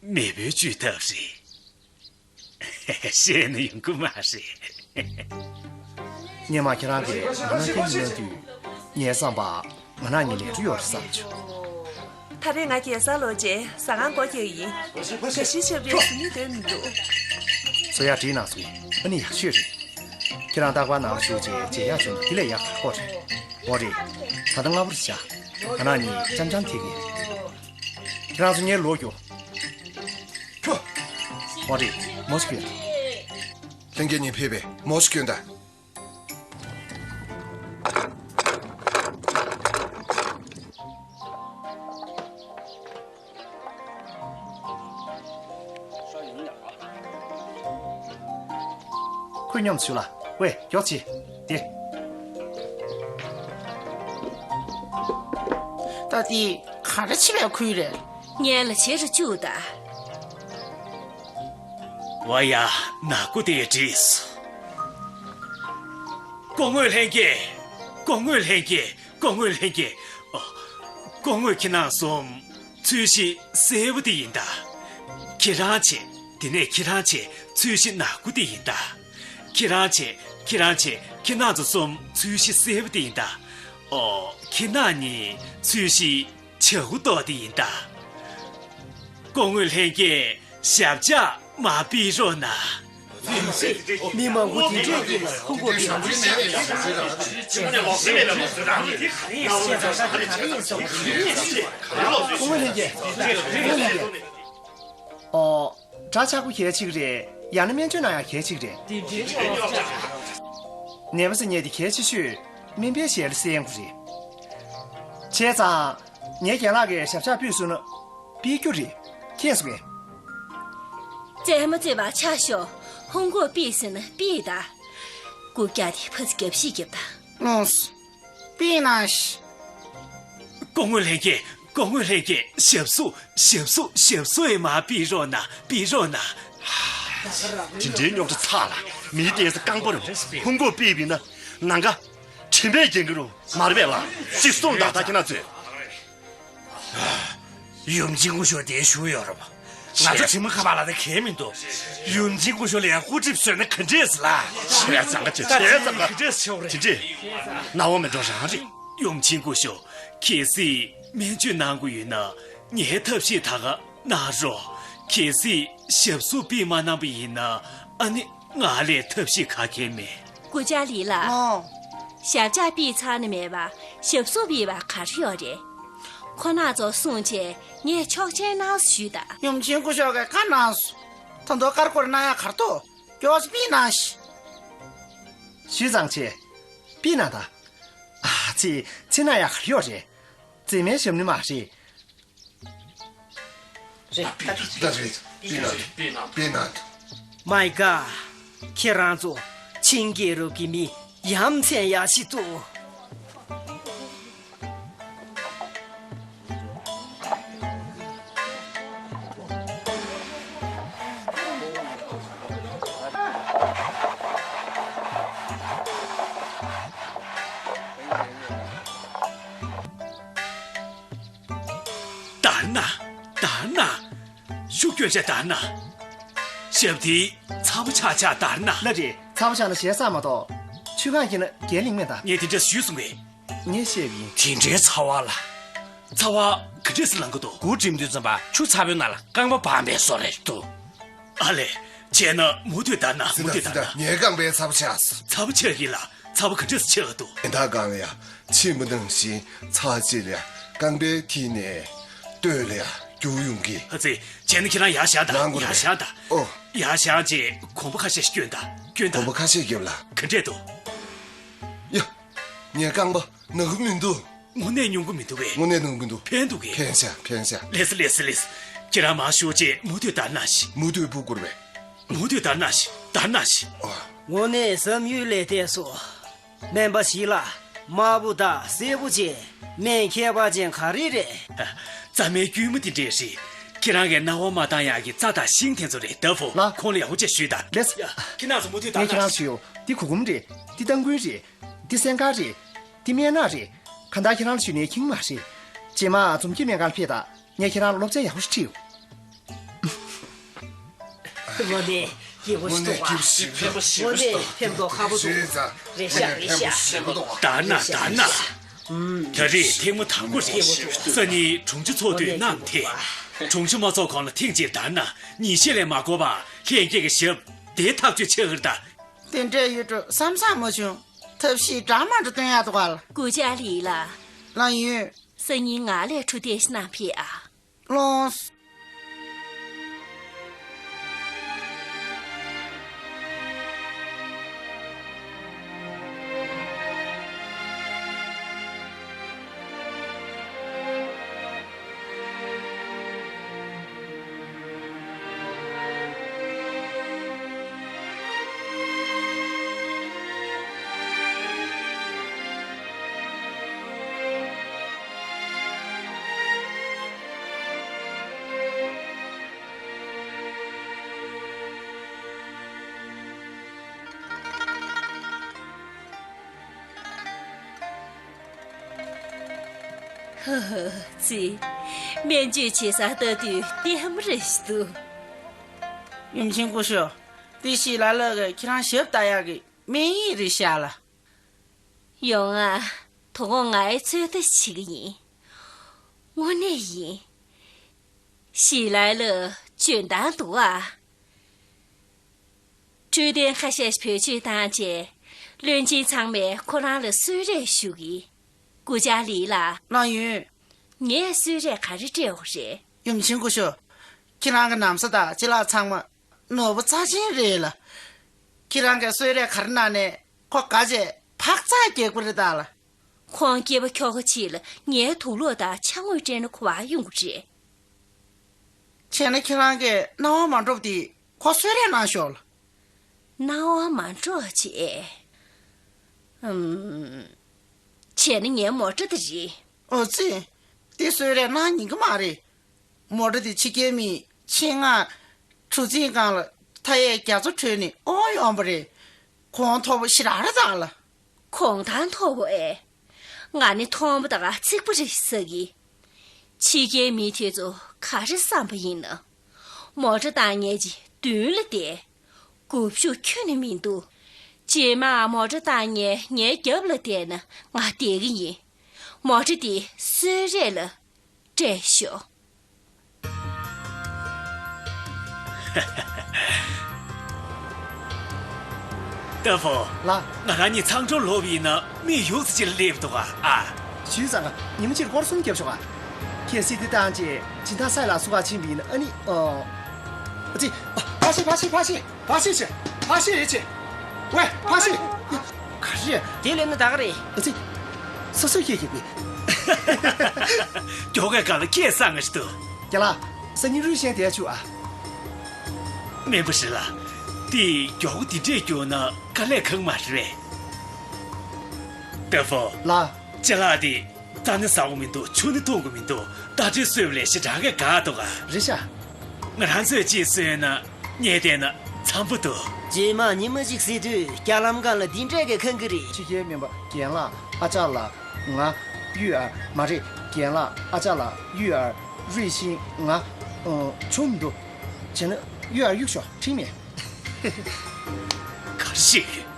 མེས་པོའི་བཅོས་ཐབས་རེད། ཤེས་ན་ཡོང་གི་མ་རེད། སྔོན་མ་ཁྱེད་རང་གིས་ང་རང་སྐད་མི་གནང་དུས། ངའི་བསམ་པར་ང་རང་གཉིས་ལས་འཕྲོ་ཡོད་རེད་བསམ་བྱུང་། ད་རེས་ང་རྒྱལ་ས་ལོག་རྗེས་ཟ་ཁང་སྒོ་རྒྱག་ཡིན། དགའ་ཞིང་ཞབས་རེ་ཟིན་ནི་དོན་མི་འདུག་བཟོ་ཡག་བྲིས་གནང་སོང་། ཨ་ནི་ཡག་ཤོས་རེད། ཁྱེད་རང་རྟག་པར་ནང་བཞུགས་རྗེས་མཇལ་ཡག་བྱུང་ན་དེ་ལས་ཡག་ག་ཁོ་རེད། འོ་རེད། ད་ལྟ་སྔ་པོར་བཞག་ང་རང་གཉིས་འཆམ་འཆམ་ཐེག་གི། ཁྱེད་རང་ཚོ་ངའི་ལོག་རྒྱུ། ཁྱོ། འོ་རེད། མོ་ཞིག་ཡོད། ལྷན་རྒྱས་གཉིས་ཕེབས་པས་མོ་ཞིག་ཡོད་ད། ཁོས་སྙོམས་ཞུ་ལ། ཝེ། མགྱོགས་བྱེད། དེ། ད་དེ་ག་རེ་བྱེད་པའི་ཁུལ་རེད། སྔོན་ལ་བྱེད་རུ་བཅུག་ད། ཝ་ཡ། ནག་པོ་དེ་བྲིས། སྐུ་ངོ་ལྷན་རྒྱས། སྐུ་ངོ་ལྷན་རྒྱས། སྐུ་ངོ་ལྷན་རྒྱས། ཨོ། སྐུ་ངོ་ཁྱེད་རང་གསུམ་ཚོས་གཞི་སེར་པོ་དེ་ཡིན་ད། ཁྱེད་རང་བྱས། དེ་ནས་ཁྱེད་རང་བྱས་ཚོས་གཞི་ནག་པོ་དེ་ཡིན་ད། ཁྱེད་རང་བྱས། ཁྱེད་རང་བྱས། ཁྱེད་རང་ཚོ་གསུམ་ཚོས་གཞི་སེར་པོ་དེ་ཡིན་ད། ཨོ། ཁྱེད་རང་གཉིས་ཚོས་གཞི་བྱ་འུ་ཏོ་དེ་ཡིན་ད། སྐུ་ངོ་ལྷན་རྒྱས། ཞབས་བཅགས་མ་ཕུལ་རོགས་གནང་། མི་མང་པོ་དེ་འདྲས་ཀྱིས་ཧུང་གོ་བའི། ཨོ། དྲག་ཆགས་པོ་གལ་ཆེ་གི་རེད། ཡང་ན་སྨན་བཅོས་གནང་ཡག་གལ་ཆེ་གི་རེད། ནད་པ་ཟེར་མཁན་དེ་གལ་ཆེ་ཤོས་སྨན་པའི་ཞལ་ལ་གསན་དགོས་རེད། བྱས་ཙང་། ངའི་རྒན་ལགས་ཀྱིས་ཞབས་བཅགས་ཕུལ་སོང་ན་ཕུལ་རྒྱུ་རེད། མཁྱེན་སོང་ངས། རྩེད་མོ་རྩེ་བ་ཆ་ཤོག་ཧུང་གོ་པི་ཟེར་ན་པི་ད། རྐུབ་བཀྱག་དེ་ཕ་ཚི་རྒྱབ་ཤིག་རྒྱབ་ད། ལོངས། པི་ན་ཤི། སྐུ་ངོ་ལྷན་རྒྱས། སྐུ་ངོ་ལྷན་རྒྱས། ཞབས་སུ། ཞབས་སུ། ཞབས་སུ་ཨེ་མ་པི་རོགས་གནང་། པི་རོགས་གནང་། དེ་འདྲའི་རྙོག་དྲ་ཚ་ལ། མིའི་བསྟན་ས་རྐང་པ་རུ་ཧུང་གོ་པི་པི་ན་ནང་ག་ཁྲིམས་པས་འགན་གི་རུ་མ་རེད་པས་ལ། ཅིག་སོང་ད་ད་ཁྱེད་རང་ཚོས། ཡུམ་ཆེན་སྐུ་ཞབས་དེ་བཞུགས་ཡོད་རེད་པ། ང་ཚོ་དྲི་མ་ཁ་པར་ལ་ནི་གལ་མི་འདུག་ཡུམ་ཆེན་སྐུ་ཞབས་ལ་ཡང་སྐུ་ཁྲིད་བཟོས་ན་ག་འདྲས་ལ། བྱས་ཙང་ག་བྱས་བྱས་ཙང་ག་ག་འདྲས་བྱས་རེད། དེ་འདྲས་ན་བ་མི་འགྲོ་རང་རེད། ཡུམ་ཆེན་སྐུ་ཞབས། གལ་སྲིད་སྨན་བཅོས་གནང་དགོས་ཡོད་ན་ངའི་ཐབས་ཤེས་ད་ག་གནང་རོགས། གལ་སྲིད་ཞབས་སུ་པི་མ་གནང་པ་ཡིན་ན་ཨ་ནི། ང་ལས་ཐབས་ཤེས་ག་གེ་མེད། སྐུ་བཅར་ལི་ལགས། ཨོ། ཞབས་བཅགས་པི་ཚར་ནི་མེད་པ་ཞབས་སུ་པི་བ་ག་རེ་ཡོད་རེད། ཁོ་ན་ཚོ་གསུང་བྱས་ངས་ཆོག་མཆན་གནང་ཞུས་ད། ཡུམ་ཆེན་སྐུ་ཞབས་ཀྱིས་བཀའ་གནང་སོང་། ད་དུང་ཀར་ཀོར་གནང་ཡག་གར་ཐོག་མགྱོགས་པི་གནང་ཞིག་ཞུས་ཙང་ཆེ། པི་ན་ད། ཨ་ཙི། ཚེ་ན་ཡག་ཡོད་རེད། རྩེ་མའི་ཞབས་ནི་མ་རེད། རེད། ད་རེད། པི་ན་ད། པི་ན་ད། མའི་ག་ཁྱེད་རང་ཚོ་ཆིང་རྒྱལ་རབས་ཀྱི་མི་ཡ་མཚན་ཡག་ཞིག་འདུག་དར་ན། དར་ན། ཤུགས་སྐྱོན་བྱས་དར་ན། ཞབས་དེའི་ཚ་པོ་ཆག་ཆག་དར་ན། ལ་རེད། ཚ་པོ་ཆག་ན་ཞེ་ས་མ་གཏོགས། ཆུ་གང་གིས་ན་རྒྱལ་གླིང་མེད་ད། ངས་དེ་འདྲ་ཞུས་སོང་ངས། ངས་བཤད་པ་ཡིན། དེ་འདྲའི་ཚ་བ་ལ། ཚ་བ་ག་འདྲས་སེ་ལངས་ཀྱི་འདུག་སྒོ་འགྲིམ་དུས་ཙམ་པ་ཆུ་ཚ་པོའི་ནང་ལ་རྐང་པ་སྦངས་པའི་བཟོ་རེད་འདུག་ཨ་ལས། བྱས་ན་མུ་མཐུད་བརྡར་ན། མུ་མཐུད་བརྡར་ན། ངའི་རྐང་པའི་ཚ་བ་ཆག་སོང་། ཚ་བ་ཆག་གི་ལ། ཚ་བ་ག་འདྲས་སེ་ཆག་གི་འདུག་དེ་འདྲ་གང་ལ་ཡ། ཕྱི་མི་ནང་བཞིན་ཚ་ཅིག་ལ་ཡ། རྐང་པའི་མཐིལ་ནས་སྟོད་ལ་ཡ་རྒྱུག་ཡོང་གི། ཨ་ཙི། བྱས་ན་ཁྱེད་རང་ཡར་བཞག་དང་། ལངས་དགོས་རེད། ཡར་བཞག་དང་། ཨོ། ཡར་བཞག་རྗེས་གོམ་པ་ཁ་ཤས་ཤིག་བསྐྱོན་དང་། བསྐྱོན་དང་། གོམ་པ་ཁ་ཤས་བརྒྱབ་ལ། ག་འདྲས་འདུག་ཡ། ངའི་རྐང་པ་ན་གི་མི་འདུག་དངོས་གནས་ཉུང་གི་མི་འདུག་པས། དངོས་གནས་ཉུང་གི་འདུག་ཕན་འདུག་གས། ཕན་ཤག་ཕན་ཤག་ལེགས་སེ་ལེགས་སེ་ལེགས་སེ། ཁྱེད་རང་མར་ཞོགས་རྗེས་མུ་མཐུད་བརྡར་ན་ཤི། མུ་མཐུད་བརྡར་ན་ཤི། བརྡར་ན་ཤི། ཨོ། དངོས་གནས་བསམ་ཡུལ་ལས་འདས་སོ། སྨན་པ་ཞིག་ལ། དམར་པོ་དང་སེར་པོ་ཅན། སྨན་ཁྱད་པར་ཅན་ག་རེ་རེད། རྩྭ་མའི་སྐྱུར་མོ་དེ་འདྲས་རེད། ཁྱེད་རང་གིས་སྣང་བ་མ་བཏང་ཡག་གི་རྩྭ་དང་ཤིང་དེ་ཚོ་རེད། ད་ཕོ། ལ། ཁོང་ལ་ཡག་པོ་བྱས་ཞུས་དང་། ལེགས། ཡ། ཁྱེད་རང་ཚོ་མུ་མཐུད་ངས་བརྡར་ཁྱེད་རང་ན་ཤི། ཞུས་ཡོད། འདི་གུར་གུམ་རེད། འདི་སྟ་གོན་རེད། འདི་སེང་དཀར་རེད། འདི་སྨན་ནག་རེད། གང་ལྟར་ཁྱེད་རང་ལ་ཞུས་ནས་ཁྱིམ་མ་རེད། རྗེས་མ་འཛོམས་སྐྱིད་སྨན་ཁང་ལ་ཕེབས་དང་། ངས་ཁྱེད་རང་ལ་སློབ་ཚན་ཡག་པོ་ཞིག་ཁྲིད་ཡོང་། དངོས་གནས་སྐྱིད་པོ་ཞིག་འདུག་བ། དངོས་གནས་ཕན་ཐོགས་ཁ་པོ་འདུག་རེད་ཤག་རེད་ཤག་བརྡར་ན་བརྡར་ན། ད་རེས་ཐེངས་མ་དང་པོ་རེད། སང་ཉིན་དྲུང་ཆེ་ཚོགས་དུས་གནང་ཐེངས། དྲུང་ཆེ་མ་ཚོགས་གོང་ལ་ཐེངས་གཅིག་བརྡར་ན། ཉིན་ཤས་ལས་མ་འགོར་བར་ལྷན་རྒྱས་ཀྱི་ཞབས་དེ་ཐག་གཅོད་བྱེད་ཀྱི་རེད་ད། དེ་འདྲ་ཡོད་འགྲོ་བསམ་བསམ་མ་བྱུང་། ཐབས་ཤེས་འདྲ་མ་འདྲ་སྟོན་ཡག་འདུག་ག་ལ། སྐུ་བཅར་ལི་ལགས། ལགས་ཡིན། སང་ཉིན་ང་ལ་འཕྲོད་བསྟེན་ཞིག་གནང་ཕེབས་ཨ། ལོངས། ཧ་ཧ། ཙི། སྨན་བཅོས་བྱེད་སར་ལྟ་དུས་ལྟད་མོ་རེ་ཞིག་འདུག་ཡུམ་ཆེན་སྐུ་ཞབས། འདི་ཞིག་ལ་ལ་གི་ཁྱེད་རང་ཞབས་ལྟ་ཡག་གི་སྨན་ཡིག་རེད་ཤག་ལ། ཡོང་ང་། དོ་དགོང་ང་ཡི་ཚོད་ལྟ་བྱེད་ཀྱི་ཡིན། དངོས་གནས་ཡིན། ཞིག་ལ་ལ་འཇོན་ཐང་འདུག་ཨ། འཕྲོད་བསྟེན་ཁ་ཤས་བེད་སྤྱོད་བཏང་རྗེས། བློན་ཆེན་ཚང་མས་ཁོ་རང་ལ་གསོལ་རས་ཞུ་གི། སྐུ་བཅར་ལི་ལགས། ལགས་ཡིན། ངས་གསོལ་རས་ག་རེ་སྤྲད་དགོས་རེད། ཡུམ་ཆེན་སྐུ་ཞབས། ཁྱེད་རང་གི་ན་བཟའ་དང་ཅ་ལག་ཚང་མ་ནོར་བུ་རྩ་ཆེན་རེད་ལ། ཁྱེད་རང་གིས་གསོལ་རས་ག་རེ་གནང་ནའི་ཁོ་དགའ་བྱས་འཕག་འཚག་རྒྱག་པ་རེད་ད་ལ། ཁོང་སྐྱེས་པ་ཁྱོ་ག་གཅིག་ལ་ངའི་དུག་སློག་དང་ཕྱག་དངོས་སྤྲད་ན་ག་པར་ཡོང་གི་རེད། བྱས་ན་ཁྱེད་རང་གི་སྣང་བ་མ་འགྲོ་བ་དེ་ཁོ་གསོལ་རས་གནང་ཤོག་ལ། སྣང་བ་མ་འགྲོ་བ་བྱས། ཨུམ། བྱས་ན་ངའི་མོ་ཊ་དེ་རེད། ཨོ་ཙི། དེ་གསོལ་རས་གནང་ཉན་གི་མ་རེད། མོ་ཊ་དེ་ཕྱི་རྒྱལ་མིའི་ཆེད་མངགས་གྲུ་གཟིངས་སྒང་ལ་མཐའ་ཡས་རྒྱ་མཚོ་བགྲོད་ནས་དབོར་ཡོང་བ་རེད། གོང་མཐོ་པོ་ཞེ་དྲག་རེད་ད་ལ། གོང་ཐང་མཐོ་པོ་ཨེ། ང་ནི་མཐོན་པོ་དང་ཚིག་པ་རེད་ཟེར་གི། ཕྱི་རྒྱལ་མི་དེ་ཚོ་ག་རེ་བསམ་པ་ཡིན་ན། མོ་ཊ་བཏང་མཁན་ཅིག་མདུན་ལ་བསྡད། སྒུབ་ཤུགས་ཁྱོན་ནས་མི་འདུག་རྗེས་མ་མོ་ཊ་བཏང་མཁན་ངའི་རྒྱབ་ལ་བསྡད་ན་ང་བསྡད་ཀྱི་ཡིན། མོ་ཊ་འདི་གསོལ་རས་ལ་སྤྲད་ཤོག་ཏ་ཕོ། ལགས། ང་རང་གཉིས་ཚང་འགྲོ་ལོབ་ཡིན་ན་མི་ཡོད་ཚད་ཅིག་ལ་སླེབས་འདུག་ཨ། ཨ། ཞུས་ཙང་ང་ཉི་མ་གཅིག་སྐོར་གསུམ་བརྒྱབ་ཤོག་ཨ། ཁྱེད་སི་ཏི་བཏང་རྗེས་སྦྱིན་བདག་སའི་ལགས་སུ་ག་ཕྱིན་པ་ཡིན་ན་ཨ་ནི་ཨོ། ཨ་ཙི། ཕར་ཕྱིན་ཕར་ཕྱིན་ཕར་ཕྱིན་ཕར་ཕྱིན་ཕྱིན་ཕར་ཕྱིན་རེད་ཕྱིན། ཝེ། ཕ་ཤི། ག་རེ་རེད། དེ་ལས་ནི་ད་ག་རེད། ཨ་ཙི། སོ་སོས་ཤེས་ཀྱི་པས། མགྱོགས་ག་ག་ལ་ཁྱེད་སང་ངེ་ཞིག་ཏུ། རྒན་ལགས། སང་ཉིན་རུས་ཤན་དེ་ཆུ་ཨ། མེན་པ་ཞིག་ལ། དེ་མགྱོགས་ག་དེ་འདྲས་མགྱོགས་ན་དཀའ་ལས་ཁག་མ་རེད་པས། ཏེ་ཧྥོ། ལགས། ཅ་ལག་དེ། རྩྭ་ནི་ཟ་གི་མི་འདུག་ཆུ་ནི་འཐུང་གི་མི་འདུག་རྟ་དྲེལ་གསོལ་བ་ལས་ཞེ་དྲག་གི་དགའ་འདུག་ག་རེད་ཤག་ང་རང་ཚོས་ཅིག་གསོལ་ན་ངས་བལྟས་ན་འཚམ་པོ་འདུག་རྗེས་མ་ཉི་མ་ཞིག་ཟེར་དུས་རྒྱ་ལམ་སྒང་ལ་འདི་འདྲས་ཀྱི་ཁང་གི་རེད། ཕྱི་རྒྱལ་མིན་པ་རྒན་ལགས་ཨ་ཅག་ལགས་ང་གཡུ་ཨར་མ་རེད། རྒན་ལགས་ཨ་ཅག་ལགས་གཡུ་ཨར་རུས་ཤིང་ང་ཨོ་ཆུམ་འདུག་བྱས་ན་གཡུ་ཨར་གཡུག་ཤོག་ཁྲིམས་མེད། ག་རེ་ཞིག་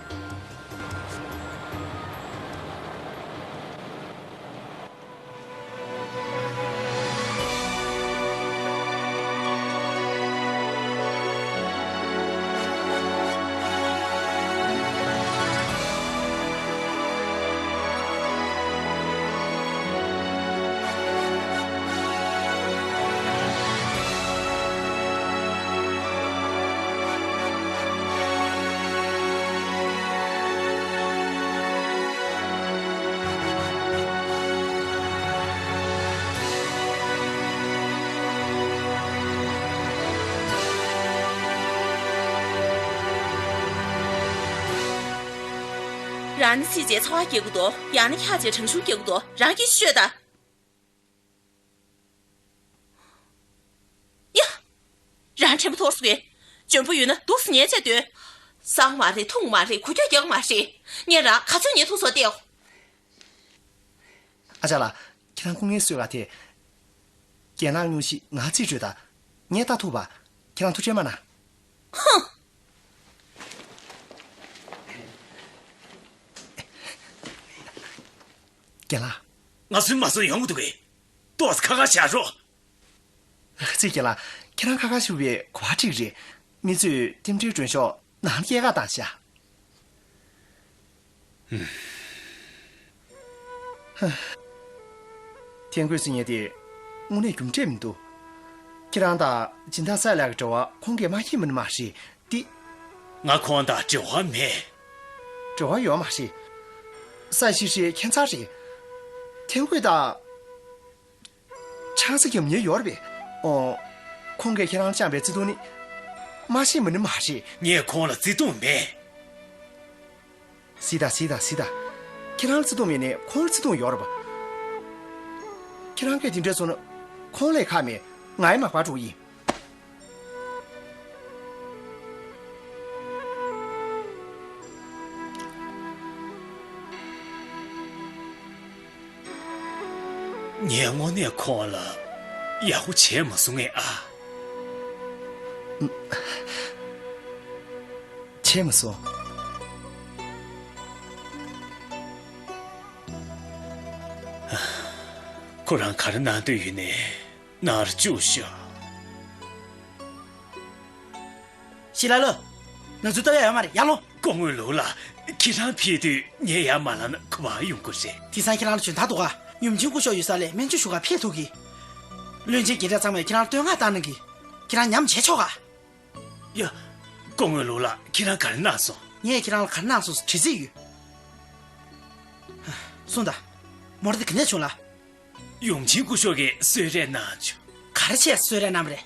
རང་ནི་སྲིད་ཅེས་ཚ་བ་སྐྱེ་གི་འདུག་ཡང་ནི་འཁྱག་ཅེས་གྲང་ཤུར་སྐྱེ་གི་འདུག་རང་གིས་ཤོད་ད། ཡ། རང་དྲན་པ་ཐོར་སོང་གི། འཇོན་པོ་ཡོད་ན་འདུག་སེ་ཉལ་བྱས་སྡོད། སང་མ་རེད་འཐུང་མ་རེད་གོ་རྒྱུ་རྒྱག་མ་རེད། ངས་རང་ག་ཚོད་ཉལ་ཐུབ་སོང་བལྟས། ཨ་ཅག་ལགས། ཁྱེད་རང་སྐུ་ངལ་གསོས་ག་དེ། རྒན་ལགས་སྙུང་གཞི་ང་རྩིས་སྤྲོད་དང་། ངས་ལྟ་ཐུབ་པ། ཁྱེད་རང་ཐུགས་ཁྲལ་མ་གནང་། ཧུང་། རྒན་ལགས། ང་སུན་མ་སུན་ཡོང་གི་འདུག་གས། ཏོག་ཙམ་ཁ་ཁ་བཞག་རོགས། རྩིས་རྒན་ལགས། ཁྱེད་རང་ཁ་ཁ་བཞུགས་པའི་གོ་བ་འགྲིག་རེད། མི་ཚོས་རྟེན་འབྲེལ་མགྲོན་ཤོག་ནང་སྐྱེལ་ག་བཏང་ཤག་ཐན་ཁོས་ཟེར་མཁན་དེ་དངོས་གནས་རྒྱུ་འབྲས་མི་འདུག་ཁྱེད་རང་དང་སྦྱིན་བདག་སའི་ལགས་ཀྱི་འབྲེལ་བ་ཁོང་གིས་མ་ཤེས་པ་ནི་མ་རེད་དེ། ང་ཁོང་དང་འབྲེལ་བ་མེད། འབྲེལ་བ་ཡོད་མ་རེད། སའི་ཤི་ཧྲིའི་ཁྱད་མཚར་རེད། ཐན་ཁོས་དང་། ཆང་ས་རྒྱབ་མཁན་ཡོད་རེད་པས། ཨོ། ཁོང་གིས་ཁྱེད་རང་བཅངས་པའི་བརྩེ་དུང་ནི། མ་ཤེས་པ་ནི་མ་རེད། ངས་ཁོང་ལ་བརྩེ་དུང་མེད། གཟིགས་དང་གཟིགས་དང་གཟིགས་དང་། ཁྱེད་རང་ལ་བརྩེ་དུང་མེད་ནའི་ཁོང་ལ་བརྩེ་དུང་ཡོད་རེད་པ། ཁྱེད་རང་གིས་དེ་འདྲ་སོང་ན། ཁོང་ལས་ཁག་མེད། ང་ཡི་མག་པར་འགྲོ་གི་ཡིན། ངས་དངོས་གནས་ཁོང་ལ་ཡག་པོ་བྱས་མ་སོང་ངས་ཨ། བྱས་མ་སོང་། ཁོ་རང་ག་རེ་གནང་འདོད་ཡོད་ནའི་གནང་རོགས་ཞུ། ཞི་ལ་ལོ། ང་ཚོའི་ལྟོ་ཡག་ཡོད་མ་རེད། ཡར་ལོངས། སྐུ་ངོ་ལུའུ་ལགས། ཁྱེད་རང་ཕེབས་དུས་ངས་ཡར་མ་ལངས་ན་ག་པར་ཡོང་གི་རེད། དེང་སང་ཁྱེད་རང་ལ་འཇོན་ཐང་འདུག་ག་ཡུམ་ཆེན་སྐུ་ཞབས་ཡོད་ས་ལ་སྨན་བཅོས་ཞུ་གར་ཕེབས་ཐུབ་གི། བློན་ཆེན་རྒན་གྲས་ཚང་མས་ཁྱེད་རང་ལ་བསྟོད་བསྔགས་བཏང་གནང་གི། ཁྱེད་རང་ཉམས་བྱས་ཆོག་ག་ཡ། སྐུ་ངོ་ལུའུ་ལགས། ཁྱེད་རང་ག་རེ་གནང་སོང་། ངས་ཁྱེད་རང་ལ་ག་རེ་གནང་སོང་ཟེར་དྲི་རྩིས་ཡོད། གསུངས་དང་། མོ་ཊ་དེ་ག་ནས་བྱུང་ལ། ཡུམ་ཆེན་སྐུ་ཞབས་ཀྱིས་གསོལ་རས་གནང་བྱུང་། ག་རེ་བྱས་གསོལ་རས་གནང་བ་རེད།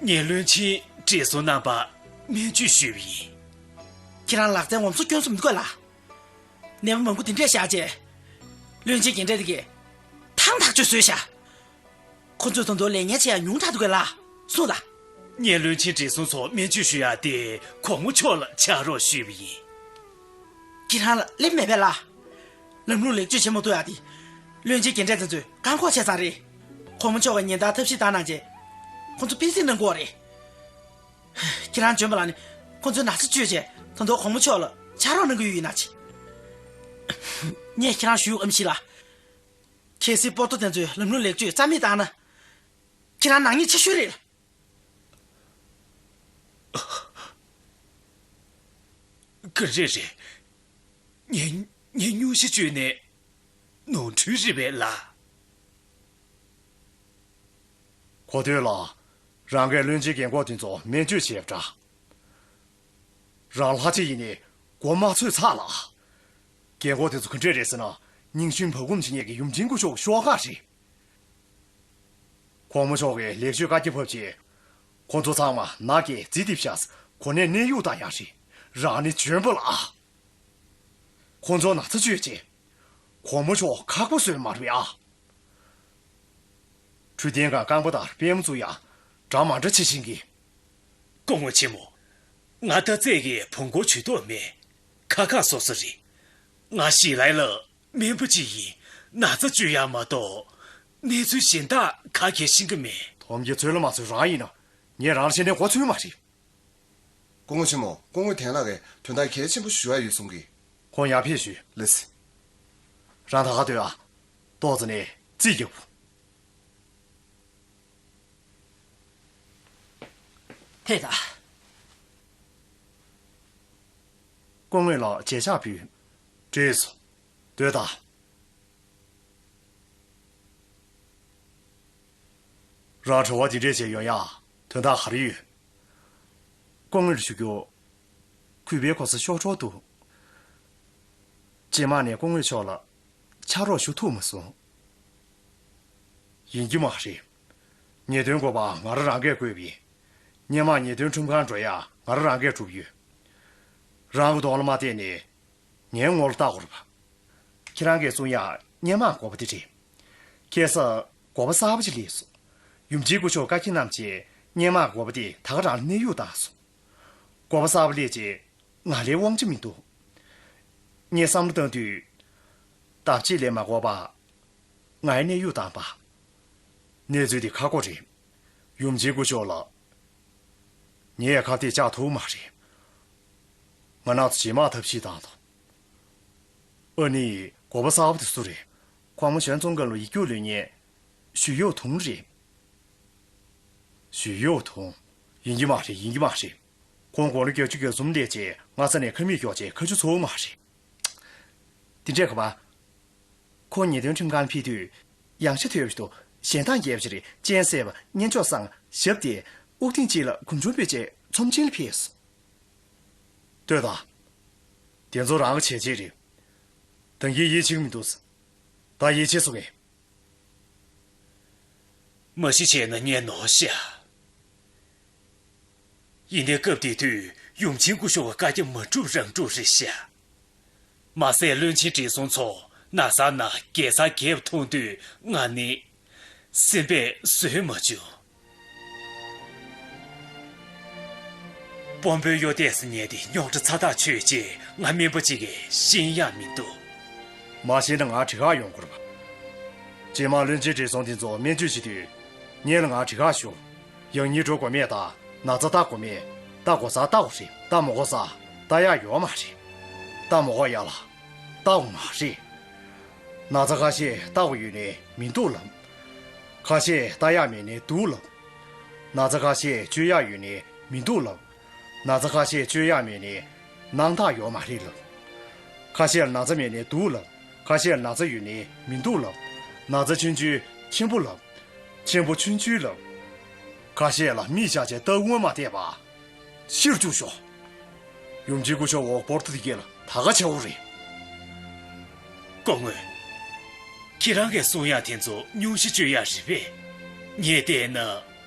ངས་བློན་ཆེན་བགྲེས་སོང་རྣམ་པར་སྨན་བཅོས་ཞུས་པ་ཡིན། ཁྱེད་རང་ལག་རྩལ་ངོམ་སོ་སྐྱོན་སོ་མི་དགོས་ལ། ནད་པ་མང་པོ་དེ་འདྲས་བཞག་རྗེས། བློན་ཆེན་རྒན་གྲས་དེ་གིས་ཐང་ཐག་ཆོད་བཟོས་ཤག་ཁོ་ཚོས་ད་དུང་ལས་ངན་བྱེད་ཡག་ཉུང་དྲགས་འདུག་གས་ལ། གསུངས་དང་། ངས་བློན་ཆེན་བགྲེས་སོང་ཚོར་སྨན་བཅོས་ཞུ་ཡག་དེ་གོང་མ་མཆོག་ལ་ཕྱག་རོགས་ཞུས་པ་ཡིན། ཁྱེད་རང་ལ་སླེབས་མེད་པས་ལ། ལམ་ལུགས་ལེགས་བཅོས་བྱེད་མ་ཐུབ་ཡག་དེ། བློན་ཆེན་རྒན་གྲས་དེ་ཚོས་བཀག་འགོག་བྱས་ཙང་རེད། གོང་མ་མཆོག་གིས་ཉིན་ལྟར་ཐབས་ཤེས་བཏང་གནང་རྗེས། ཁོ་ཚོ་སྤེལ་གསེང་གནང་དགོས་རེད། ཁྱེད་རང་འཇོན་པ་ལ་ནི་ཁོ་ཚོའི་ན་ཚ་བཅོས་རྗེས་ད་དུང་གོང་མ་མཆོག་ལ་ཕྱག་རོགས་གནང་གི་ཡོད་ཡིན་ན་ཅི། ངས་ཁྱེད་རང་ཞུ་ཨམ་ཤི་ལ། གལ་སྲིད་སྤོ་ཏོ་དེ་ཚོས་ལམ་ལུགས་ལེགས་བཅོས་རྩ་མེད་བཏང་ན། ཁྱེད་རང་ནག་ཉེས་ཆེ་ཤོས་རེད། ག་རེ་རེད། ངས་ངས་སྙུང་གཞི་བཅོས་ནས་ནོར་འཁྲུལ་རེད་པས་ལགས། གོ་ཐོས་ལགས། རང་གིས་བློན་ཆེན་རྒན་གོག་དེ་ཚོ་སྨན་བཅོས་བྱས་པ་འདྲ། རང་ལྷ་ཆེ་ཡིན་ནི་མགོ་མ་ཚོས་ཚར་ལ། རྒན་གོག་དེ་ཚོ་ག་འདྲས་རེད་ཟེར་ན། རྙིང་ཤུན་བ་འགུམ་བྱེད་མཁན་གྱི་ཡུམ་ཆེན་སྐུ་ཞབས་ཤོག་ཁག་རེད། གོང་མ་མཆོག་གིས་ལེགས་བཅོས་བཀའ་རྒྱ་ཕབ་རྗེས། ཁོང་ཚོ་ཚང་མ་ནག་གིས་རྫི་རྡིབ་ཤག་གོ་གནས་གནས་དབྱུང་བཏང་ཡག་རེད། རང་ནི་འཇོན་པོ་ལ། ཁོང་ཚོ་ན་ཚ་བཅོས་རྗེས། གོང་མ་མཆོག་ཁག་པོ་བཟོས་མ་རེད་ཨ། འཕྲོད་བསྟེན་ཁང་རྐང་པ་དང་པད་མོ་ཚོ་ཡང་འདྲ་མ་འདྲ་བྱེད་བཞིན་གི། སྐུ་ངོ་ཆེན་མོ། ང་ད་ཚད་ཀྱི་བོང་གུ་ཇུས་གཏོགས་མེད། ཁ་ཁ་སོ་སོ་རེད། ང་ཞི་ལའི་ལ་སྨན་པ་ཅིག་ཡིན། ན་ཚ་བཅོས་ཡག་མ་གཏོགས་གནས་ཚུལ་གཞན་དག་ག་གེ་ཤེས་ཀྱི་མེད། དོམ་གྱི་ཚོད་ལ་མ་ཚོད་རང་ཡིན་ན། ངས་རང་ལ་བཤད་ནས་མགོ་ཚོས་མ་རེད། སྐུ་ངོ་ཆེན་མོ། སྐུ་ངོ་ཐན་ལགས་ཀྱིས་དོན་དག་གལ་ཆེན་པོ་ཞུ་ཡ་ཡོད་གསུང་གི། ཁོང་ཡར་ཕེབས་ཞུས། ལགས་སེ། རང་ད་ག་སྡོད་ཨ། ཏོག་ཙམ་ནས་རྩིས་རྒྱབ། ཕེབས་དང་། སྐུ་ངོ་ལ་མཇལ་ཕྱག་ཕུལ། བྲིས་སོ། སྡོད་དང་། རང་བྲོ་བ་འདི་འདྲས་བྱས་ཡོང་ཡ་དོན་དག་ག་རེ་ཡོད། སྐུ་ངོ་ལ་ཞུ་རྒྱུ། གུས་པའི་གོ་ས་ཤོར་འགྲོ་འདུག་རྗེས་མ་ནས་སྐུ་ངོ་མཆོག་ལ་ཕྱག་རོགས་ཞུ་ཐུབ་མ་སོང་། ཡིན་གྱི་མ་རེད། ཉེས་དོན་འགོད་པ་ང་རང་རང་གིས་བསྐོས་པ་ཡིན། སྔོན་མ་ཉེས་དོན་ཁྲིམས་ཁང་འགྲོ་ཡ་ང་རང་རང་གིས་བསྒྲུབས་ཡོད། རང་གི་གདོང་ལ་མ་བལྟས་ནས། ངའི་ངོ་ལ་ལྟ་དགོས་རེད་པ། ཁྱེད་རང་གིས་གསུང་ཡག་སྔོན་མ་འགོག་པ་དེ་རེད། ཁ་སང་འགོག་པ་གསར་པ་ཅིག་སླེབས་སོང་། ཡུམ་ཆེན་སྐུ་ཞབས་བཀའ་ཁྱི་རྣམས་ཀྱིས་སྔོན་མ་འགོག་པ་དེ་ད་ག་རང་ལ་གནས་དབྱུང་བཏང་སོང་། འགོག་པ་གསར་པ་སླེབས་རྗེས་ང་ལའི་དབང་ཆ་མི་འདུག་ངས་བསམ་བློ་བཏང་དུས། ལྡབ་གཅིག་ལས་མ་འགོར་བར། ངའི་གནས་དབྱུང་བཏང་པ། གནས་ཚུལ་འདི་ཁག་པོ་རེད། ཡུམ་ཆེན་སྐུ་ཞབས་ལགས། ངས་ཁ་གཏད་བཅག་ཐུབ་མ་རེད། ང་རང་ཚོ་རྗེས་མ་ཐབས་ཤེས་བཏང་དང་། ཨ་ནི་འགོག་པ་གསར་པ་དེ་སུ་རེད། གོང་མ་གཞོན་ཚོང་མཁན་ལ་ཡིག་རྒྱུགས་ལོན་མཁན། ཞུས་ཡོའུ་ཐུང་རེད། ཞུས་ཡོའུ་ཐུང་། ཡིན་གྱི་མ་རེད། ཡིན་གྱི་མ་རེད། ཁོང་དགུང་ལོ་བརྒྱད་ཅུ་གྱ་གསུམ་སླེབས་རྗེས་སྔ་ས་ནས་ཁ་མིག་གཡོགས་རྗེས་ཁ་ཆུ་ཚོར་མ་རེད། དེ་འདྲས་ག་པ། ཁོང་ཉེས་དོན་ཁྲིམས་ཁང་ཕེབས་དུས་ཡང་ཤ་ཐོས་པ་ཞིག་ཏུ་གཞན་དང་རྒྱལ་བ་ཞིག་རེད། སྤྱན་གསལ་བ་སྙན་མཆོག་སང་ཞབས་དེ་དབུགས་ཐེངས་གཅིག་ལ་གོམ་ཆུང་ཕུད་རྗེས་ཚོམས་ཆེན་ལ་ཕེབས་སོང་། ལྟོས་དང་། དེ་ཚོ་རང་གི་བྱས་རྗེས་རེད། ད་གིན་ཡིད་ཆེས་མི་འདུག་ད་ཡིད་ཆེས་སོང་ངས། མ་གཞི་བྱས་ན་ངས་ནོར་ཤག་ཡིན་ནའི་སྐབས་དེ་དུས་ཡུམ་ཆེན་སྐུ་ཞབས་བཀའ་རྒྱ་མ་སྒྲུབ་རང་སྒྲུབ་རེད་ཤག་མ་ཟད་བློན་ཆེན་བགྲེས་སོང་ཚོ་ན་ཚ་ན་རྒྱལ་ཚ་རྒྱལ་བ་མཐོང་དུས་ང་ནི་སེམས་པས་བཟོད་མ་བྱུང་། དཔོན་པོའི་གཡོ་ལྟས་སུ་ཉལ་ཏེ་རྙོག་དྲ་ཚ་ཐག་ཆོད་རྗེས་ང་སྨན་པ་གཅིག་གིས་ཤེས་ཡག་མི་འདུག་མ་ཤེས་ན་ང་འདྲི་ག་ཡོང་དགོས་རེད་པ། རྗེས་མ་བློན་ཆེན་བགྲེས་སོང་དེ་ཚོ་སྨན་བཅོས་བྱེད་དུས། ངེད་ལ་ང་འདྲི་ག་ཞུ། ཡང་སྙིང་འགྲོ་དགོས་མེད་དང་ན་ཚ་ལྟ་དགོས་མེད། ལྟ་དགོས་ས་ལྟ་དགོས་རེད། ལྟ་མ་དགོས་ས་ལྟ་ཡག་ཡོད་མ་རེད། ལྟ་མ་དགོས་ཡག་ལ་ལྟ་དགོས་མ་རེད། ན་ཚ་ཁ་ཤས་ལྟ་དགོས་ཡོད་ནའི་མི་འདུག་ལབ། ཁ་ཤས་ལྟ་ཡག་མེད་ནའི་འདུག་ལབ། ན་ཚ་ཁ་ཤས་བཅོས་ཡག་ཡོད་ནའི་མི་འདུག་ལབ། ན་ཚ་ཁ་ཤས་བཅོས་ཡག་མེད་ནའི་སྣང་དག་ཡོད་མ་རེད་ལབ། ཁ་ཤས་ལ་ན་ཚ་མེད་ནའི་འདུག་ལབ། ཁ་ཤས་ལ་ན་ཚ་ཡོད་ནའི་མི་འདུག་ལབ། ན་ཚ་ཆུང་ཆུང་ཆེན་པོ་ལབ། ཆེན་པོ་ཆུང་ཆུང་ལབ། ཁ་ཤས་ལ་མིག་བཞག་བྱས་སྟག་འོང་མ་བལྟས་པ། ཤི་རུ་བཅུག་ཤོག་ཡུམ་ཆེན་སྐུ་ཞབས་འོག་པོར་ཏི་དེ་གས་ལ་ད་ག་ཆེ་བོ་རེད། སྐུ་ངོ། ཁྱེད་རང་གིས་གསུང་ཡག་དེ་ཚོ་སྙུང་གཞི་བཅོས་ཡག་རེད་པས། ངས་བལྟས་ན་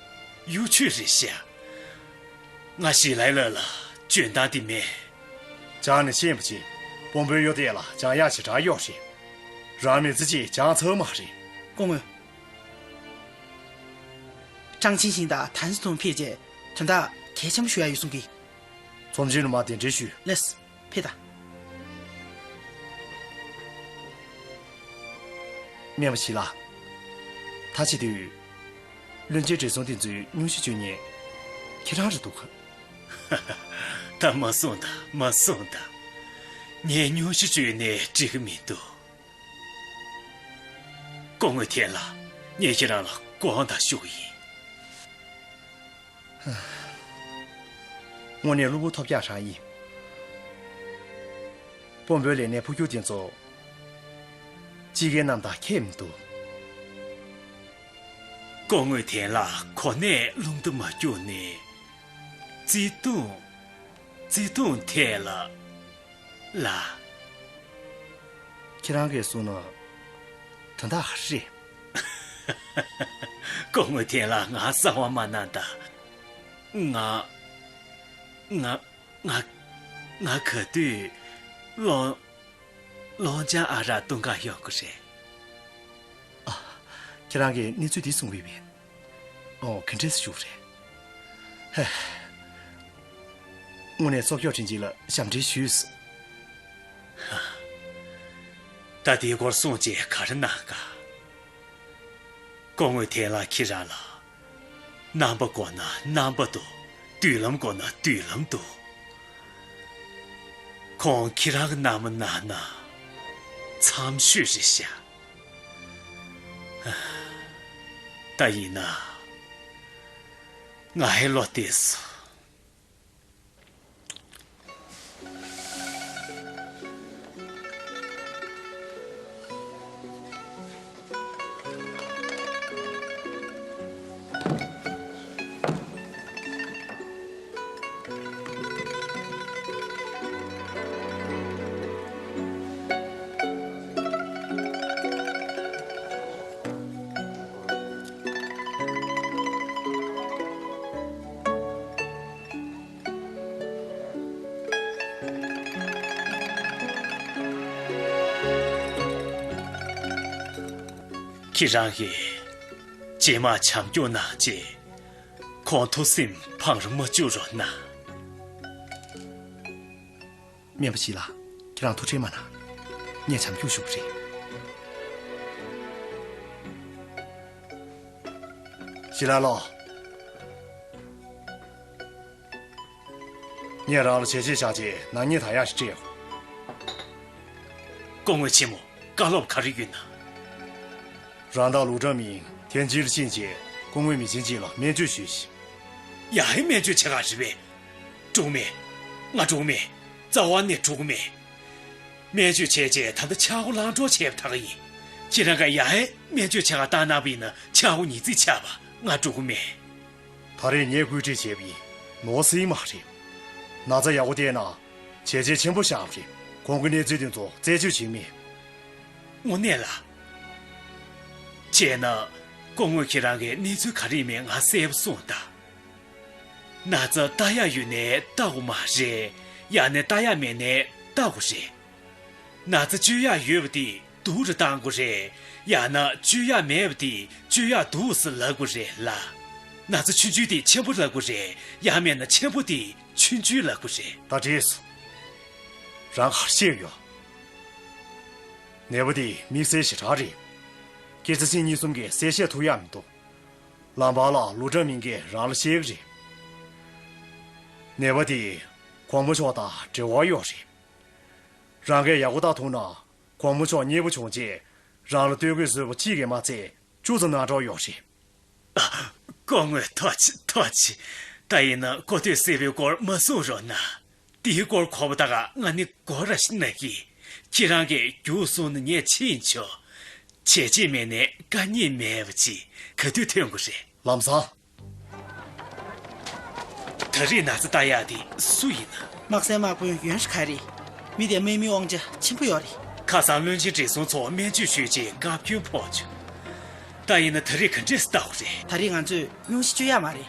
གཡོ་བྱུས་རེད་ཤག་ང་ཞི་ལའི་ལགས་ལ་འཇོན་ཐང་དེ་མེད། སྦྱངས་ནས་ཤེས་པ་བྱེད། དཔོན་པོའི་གཡོ་ལྟས་ལ་སྦྱང་ཡག་ཞེ་དྲག་ཡོད་རེད། རང་མི་ཚེ་གཅིག་སྦྱངས་ཚར་མ་རེད། སྐུ་ངོ། ཀྲང་ཆིང་ཞིང་དང་ཐན་སི་ཐུང་ཕེབས་རྗེས་དོན་དག་གལ་ཆེན་པོ་ཞུ་ཡག་ཡོད་གསུང་གི། ཚོམས་ཆེན་ནང་མར་གདན་འདྲེན་ཞུས། ལགས་སོ། ཕེབས་དང་། སྨན་པ་ཞི་ལགས། ད་བྱེད་དུས། བློན་ཆེན་བགྲེས་སོང་དེ་ཚོའི་སྙུང་གཞི་བཅོས་མཁན་ཁྱེད་རང་རེད་འདུག་ག་ད་མ་གསུངས་དང་། མ་གསུངས་དང་། ངས་སྙུང་གཞི་བཅོས་ནས་འགྲིག་གི་མི་འདུག་སྐུ་ངོ་ཐན་ལགས། ངས་ཁྱེད་རང་ལ་དགོངས་དག་ཞུ་གི་ཡིན། དངོས་གནས་གློ་བུར་ཐོལ་རྒྱག་རང་ཡིན། དཔོན་པོའི་ལས་སྣེ་འཕོ་འགྱུར་དེ་ཚོ། སྤྱི་སྒེར་རྣམས་དང་ཁྱད་མི་འདུག་སྐུ་ངོ་ཐན་ལགས་གོ་གནས་རླུང་རྟ་མ་རྒྱུག་ནས། བརྩེ་དུང་། བརྩེ་དུང་ཐད་ལ། ལ། ཁྱེད་རང་གིས་གསུངས་ན་དོན་དག་རེད། སྐུ་ངོ་ཐེན་ལ་ང་གསང་བ་མ་གནང་ད། ང་། ང་། ང་། ང་ག་དུས་ལོ། ལོང་ཅང་ཨ་རག་བཏུང་ག་ཡོང་གི་རེད། ཨ། ཁྱེད་རང་གིས་གནས་ཚུལ་འདི་གསུངས་པས་བས། ཨོ་ག་འདྲས་ཞུ་རེད། ཧེ། དངོས་གནས་ཚོགས་གཡོག་དྲིན་ཅན་ལ་ཞབས་འདྲེན་ཞུས། ད་དེའི་སྐོར་གསུངས་རྗེས་ག་རེ་གནང་ག། སྐུ་ངོ་ཐེན་ལ་ཁྱེད་རང་ལ། རྣམ་པ་དགོས་ན་རྣམ་པ་འདུག་མདུན་ལམ་དགོས་ན་མདུན་ལམ་འདུག་ཁོང་ཁྱེད་རང་གི་རྣམ་པ་གནང་ན་འཚམས་ཤོས་རེད་ཤག་ད་ཡིན་ན་ང་ཧེ་ལོ་བལྟས་སོང་། ཁྱེད་རང་གིས་རྗེས་མ་བྱམས་སྐྱོང་གནང་རྗེས་ཁོང་ཐུགས་སེམས་ཕམ་རུ་མ་བཅུག་རོགས་གནང་། སྨན་པ་ཞི་ལགས། ཁྱེད་རང་ཐུགས་ཁྲལ་མ་གནང་། ངས་བྱམས་སྐྱོང་ཞུ་གི་རེད། ཞི་ལགས་ལོ། ངས་རང་ལ་བྱས་རྗེས་བཞག་རྗེས་ནག་ཉེས་དག་ཡག་ཞིག་སྤྲད་ཡོད། སྐུ་ངོ་ཆེན་མོ། བཀའ་སློབ་ག་རེ་ཡོད་ན། རང་དང་ལུའུ་ཀྲང་མིང་ཐེན་ཅིན་ལ་ཕྱིན་རྗེས་སྐུ་ངོའི་མི་ཆེན་ཅིག་ལ་སྨན་བཅོས་ཞུས་ཤིག་ཡ་ཧེ་སྨན་བཅོས་བྱེད་ག་རེད་པས། འགྲོ་གི་མེད། ང་འགྲོ་གི་མེད། རྩ་བ་ནས་འགྲོ་གི་མེད། སྨན་བཅོས་བྱས་རྗེས་ད་ལྟ་ཆག་སྒོ་ལངས་འགྲོ་བྱས་པ་ད་ག་ཡིན། ཁྱེད་རང་ག་ཡ་ཧེ་སྨན་བཅོས་བྱེད་ག་བཏང་གནང་བ་ཡིན་ན་ཆག་སྒོ་ཉིས་བརྩེགས་ཆགས་པ། ང་འགྲོ་གི་མེད། ད་རེས་ངས་སྐུལ་ཁྲིད་བྱས་པ་ཡིན། ནོར་སྲིད་མ་རེད། ན་ཚ་ཡག་པོ་བསྟེན་ན། བྱས་རྗེས་ཆེན་པོ་བཞག་པ་རེད། གོང་གི་གནས་ཚུལ་དེ་ཚོ་རྩད་གཅོད་བྱེད་མེད། དངོས་གནས་ལ། བྱས་ན། སྐུ་ངོ་ཁྱེད་རང་གིས་གནས་ཚུལ་ག་རེ་ཡིན་མིན་ང་གསལ་པོ་གསུངས་དང་། ན་ཚ་ལྟ་ཡག་ཡོད་ནའི་ལྟ་དགོས་མ་རེད། ཡང་ན་ལྟ་ཡག་མེད་ནའི་ལྟ་དགོས་རེད། ན་ཚ་བཅོས་ཡག་ཡོད་པ་དེ་སྡུག་རུ་བཏང་དགོས་རེད། ཡང་ན་བཅོས་ཡག་མེད་པ་དེ་བཅོས་ཡག་འདུག་ཟེར་ལབ་དགོས་རེད་ལ། ན་ཚ་ཆུང་ཆུང་དེ་ཆེན་པོ་ལབ་དགོས་རེད། ཡང་མེད་ན་ཆེན་པོ་དེ་ཆུང་ཆུང་ལབ་དགོས་རེད། ད་འགྲིག་སོང་། རང་ག་རེ་བཤད་ཡོད། ནད་པ་དེ་དམིགས་བསལ་ཞེ་དྲག་རེད། སྐྱེས་ཚེ་ཕྱི་གཉིས་གསུམ་གྱི་གསལ་བཤད་ཐུབ་ཡག་མི་འདུག་ལམ་བར་ལ་ལུའུ་ཀྲང་མིང་གིས་རང་ལ་བཤད་ཀྱི་རེད། ནད་པ་དེ་གོང་མ་མཆོག་དང་འབྲེལ་བ་ཡོད་རེད། རང་གིས་ཡག་པོ་ལྟ་ཐུབ་ན། གོང་མ་མཆོག་མཉེས་པོ་བྱུང་རྗེས་རང་ལ་སྟོད་གོས་བཟོས་པ་གཅིག་གིས་མ་ཚད་བཅུ་ཙམ་གནང་གྲབས་ཡོད་རེད། ཨ། སྐུ་ངོ་ཐུགས་རྗེ་ཐུགས་རྗེ། ད་ཡིན་ན་གོ་ཐོས་སྲིད་པའི་སྐོར་མ་གསུང་རོགས་གནང་། དེའི་སྐོར་གོ་བ་ད་ག་ང་ནི་གོ་ར་ཞིག་ན་གི། ཁྱེད་རང་གིས་རྒྱུགས་སོང་ན་ངས་ཕྱིན་ཆོག་བྱས་རྗེས་མེད་ནས་དཀའ་ཉེས་མེད་པ་ཅིག་ག་དུས་ཐོན་དགོས་རེད། ལམ་སང་། ད་རེས་ན་ཚ་ལྟ་ཡག་དེ་སུ་ཡིན་ན། དམག་སའི་དམག་དཔོན་ཡོན་ཧྲི་ཁ་རེད། མི་དེ་དམག་མིའི་དབང་ཆ་ཆེན་པོ་ཡོད་རེད། ཁ་སང་བློན་ཆེན་བགྲེས་སོང་ཚོ་སྨན་བཅོས་ཞུས་རྗེས་བཀའ་བཀྱོན་ཕོག་བྱུང་། ད་ཡིན་ན་ད་རེས་ག་འདྲས་སེ་ལྟ་དགོས་རེད། ད་རེས་ང་ཚོས་སྙུང་གཞི་བཅོས་ཡག་མ་རེད།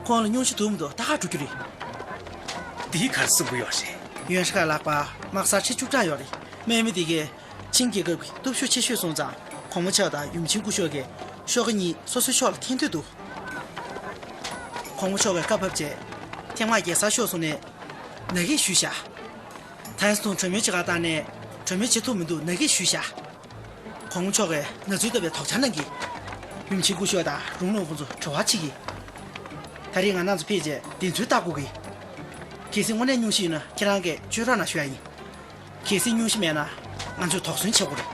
ཁོང་ལ་སྙུང་གཞི་འདུག་མི་འདུག་ལྟ་ག་འགྲོ་རྒྱུ་རེད། འདིས་ག་རེ་གསུང་གི་ཡོད་རེད། ཡོན་ཧྲི་ཁ་ལགས་པ། དམག་སར་ཁྲི་བཅུ་གྲངས་ཡོད་རེད། དམག་མི་དེ་གས། ཆིང་རྒྱལ་ཁབ་ཀྱི་སྟོབས་ཤུགས་ཆེ་ཤོས་སོང་ཙང་གོང་མ་མཆོག་དང་ཡུམ་ཆེན་སྐུ་ཞབས་ཀྱི་ཤོག་ཁ་གཉིས་སོ་སོའི་ཕྱོགས་ལ་འཐེན་འདོད་འདུག་གོང་མ་མཆོག་གིས་བཀའ་ཕབ་རྗེས་ཐེངས་མ་རྒྱལ་སར་ཤོར་སོང་ནས་ནང་འགན་ཞུས་བཞག་ད་ཡིན་སོང་གྲོས་མོལ་བྱེད་གར་བཏང་ནས་གྲོས་མོལ་བྱེད་ཐུབ་མི་འདུག་ནང་འགན་ཞུས་བཞག་གོང་མ་མཆོག་གིས་ན་ཚོད་བཏབ་པའི་དོགས་འཆར་གནང་གི་ཡུམ་ཆེན་སྐུ་ཞབས་དང་རུང་ལུང་ཁོང་ཚོ་དྲི་བ་བྱེད་ཀྱི་ད་རེས་ང་རང་ཚོ་ཕེབས་རྗེས་བདེན་འཚོལ་བལྟ་དགོས་ཀྱི་གལ་སྲིད་དངོས་གནས་སྙུང་གཞི་ཡོད་ན་ཁྱེད་རང་གིས་བཅོས་རོགས་གནང་ཞུ་ཡ་ཡིན། གལ་སྲིད་སྙུང་གཞི་མེད་ན་ང་ཚོས་དོགས་ཟོན་བྱེད་དགོས་རེད།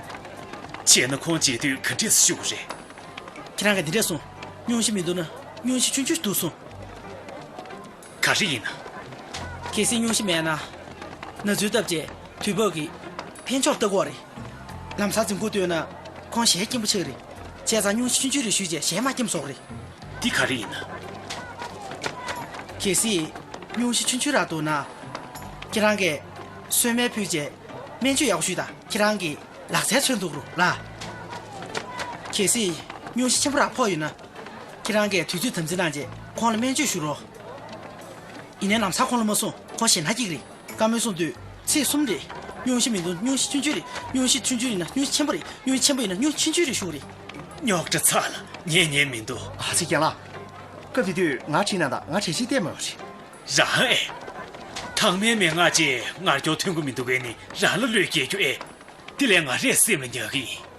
བྱས་ན་ཁོང་མཇལ་དུས་ག་འདྲས་སེ་ཞུ་དགོས་རེད། ཁྱེད་རང་གིས་འདི་འདྲས་གསུངས། སྙུང་གཞི་མི་འདུག་ན་སྙུང་གཞི་ཆུང་ཆུང་འདུག་གསུངས། ག་རེ་ཡིན་ན། གལ་སྲིད་སྙུང་གཞི་མེད་ན། ན་ཚོད་བཏབ་རྗེས་དུས་བབ་ཀྱི་འཕེན་ཕྱོགས་ལྟ་དགོས་རེད། ལམ་སང་འཛིན་ཁུག་བཏོན་ན་ཁོང་ཞལ་སྐྱེན་པོ་ཆགས་རེད། བྱས་ཙང་སྙུང་གཞི་ཆུང་ཆུང་རེ་ཞུས་རྗེས་ཞལ་མ་སྐྱེན་པོ་བཟོ་གི་རེད། འདི་ག་རེ་ཡིན་ན། གལ་སྲིད་ སྙུང་གཞི་ཆུང་ཆུང་རག་འདུག་ན། ཁྱེད་རང་གིས་གསོལ་སྨན་ཕུལ་རྗེས་སྨན་བཅོས་ཡག་པོ་ཞུས་དང་། ཁྱེད་རང་གི་ལག་རྩལ་མཚོན་ཐུབ་རུ་ལ། གལ་སྲིད་སྙུང་གཞི་ཆེན་པོ་རག་ཕོག་ཡོད་ན། ཁྱེད་རང་གིས་དུས་ཚོད་དམ་འཛིན་གནང་རྗེས་ཁོང་ལ་སྨན་བཅོས་ཞུ་རོགས། ཡིན་ནའི་ལམ་སང་ཁོང་ལ་མ་གསུང་། ཁོང་ཞེད་སྣང་སྐྱེ་གི་རེད། བཀའ་མོལ་གསུང་དུས་ཚིག་གསུམ་རེད། སྙུང་གཞི་མི་འདུག་སྙུང་གཞི་ཆུང་ཆུང་རེད། སྙུང་གཞི་ཆུང་ཆུང་ཡིན་ན་སྙུང་གཞི་ཆེན་པོ་རེད། སྙུང་གཞི་ཆེན་པོ་ཡིན་ན་སྙུང་གཞི་ཆུང་ཆུང་རེད་ཞུ་གི་རེད། རྙོག་དྲ་ཚ་ལ་ཉན་ཉན་མི་འདུག་ཨ་ཙི་རྒན་ལགས། སྐབས་དེ་དུས་ང་དྲིས་ན་ད་ང་གྲོས་གཞི་བལྟས་མ་ཡོང་རེད། རང་ཨེ། ཐང་མའི་མན་ངག་ཅིག་ངར་སྐྱོར་ཐོན་གི་མི་འདུག་གས་ནི་རང་ལ་བློས་འགེལ་རྒྱུ་ཨེ། དེ་ལས་ང་རས་སེམས་ལ་ཉར་གི་ཡིན།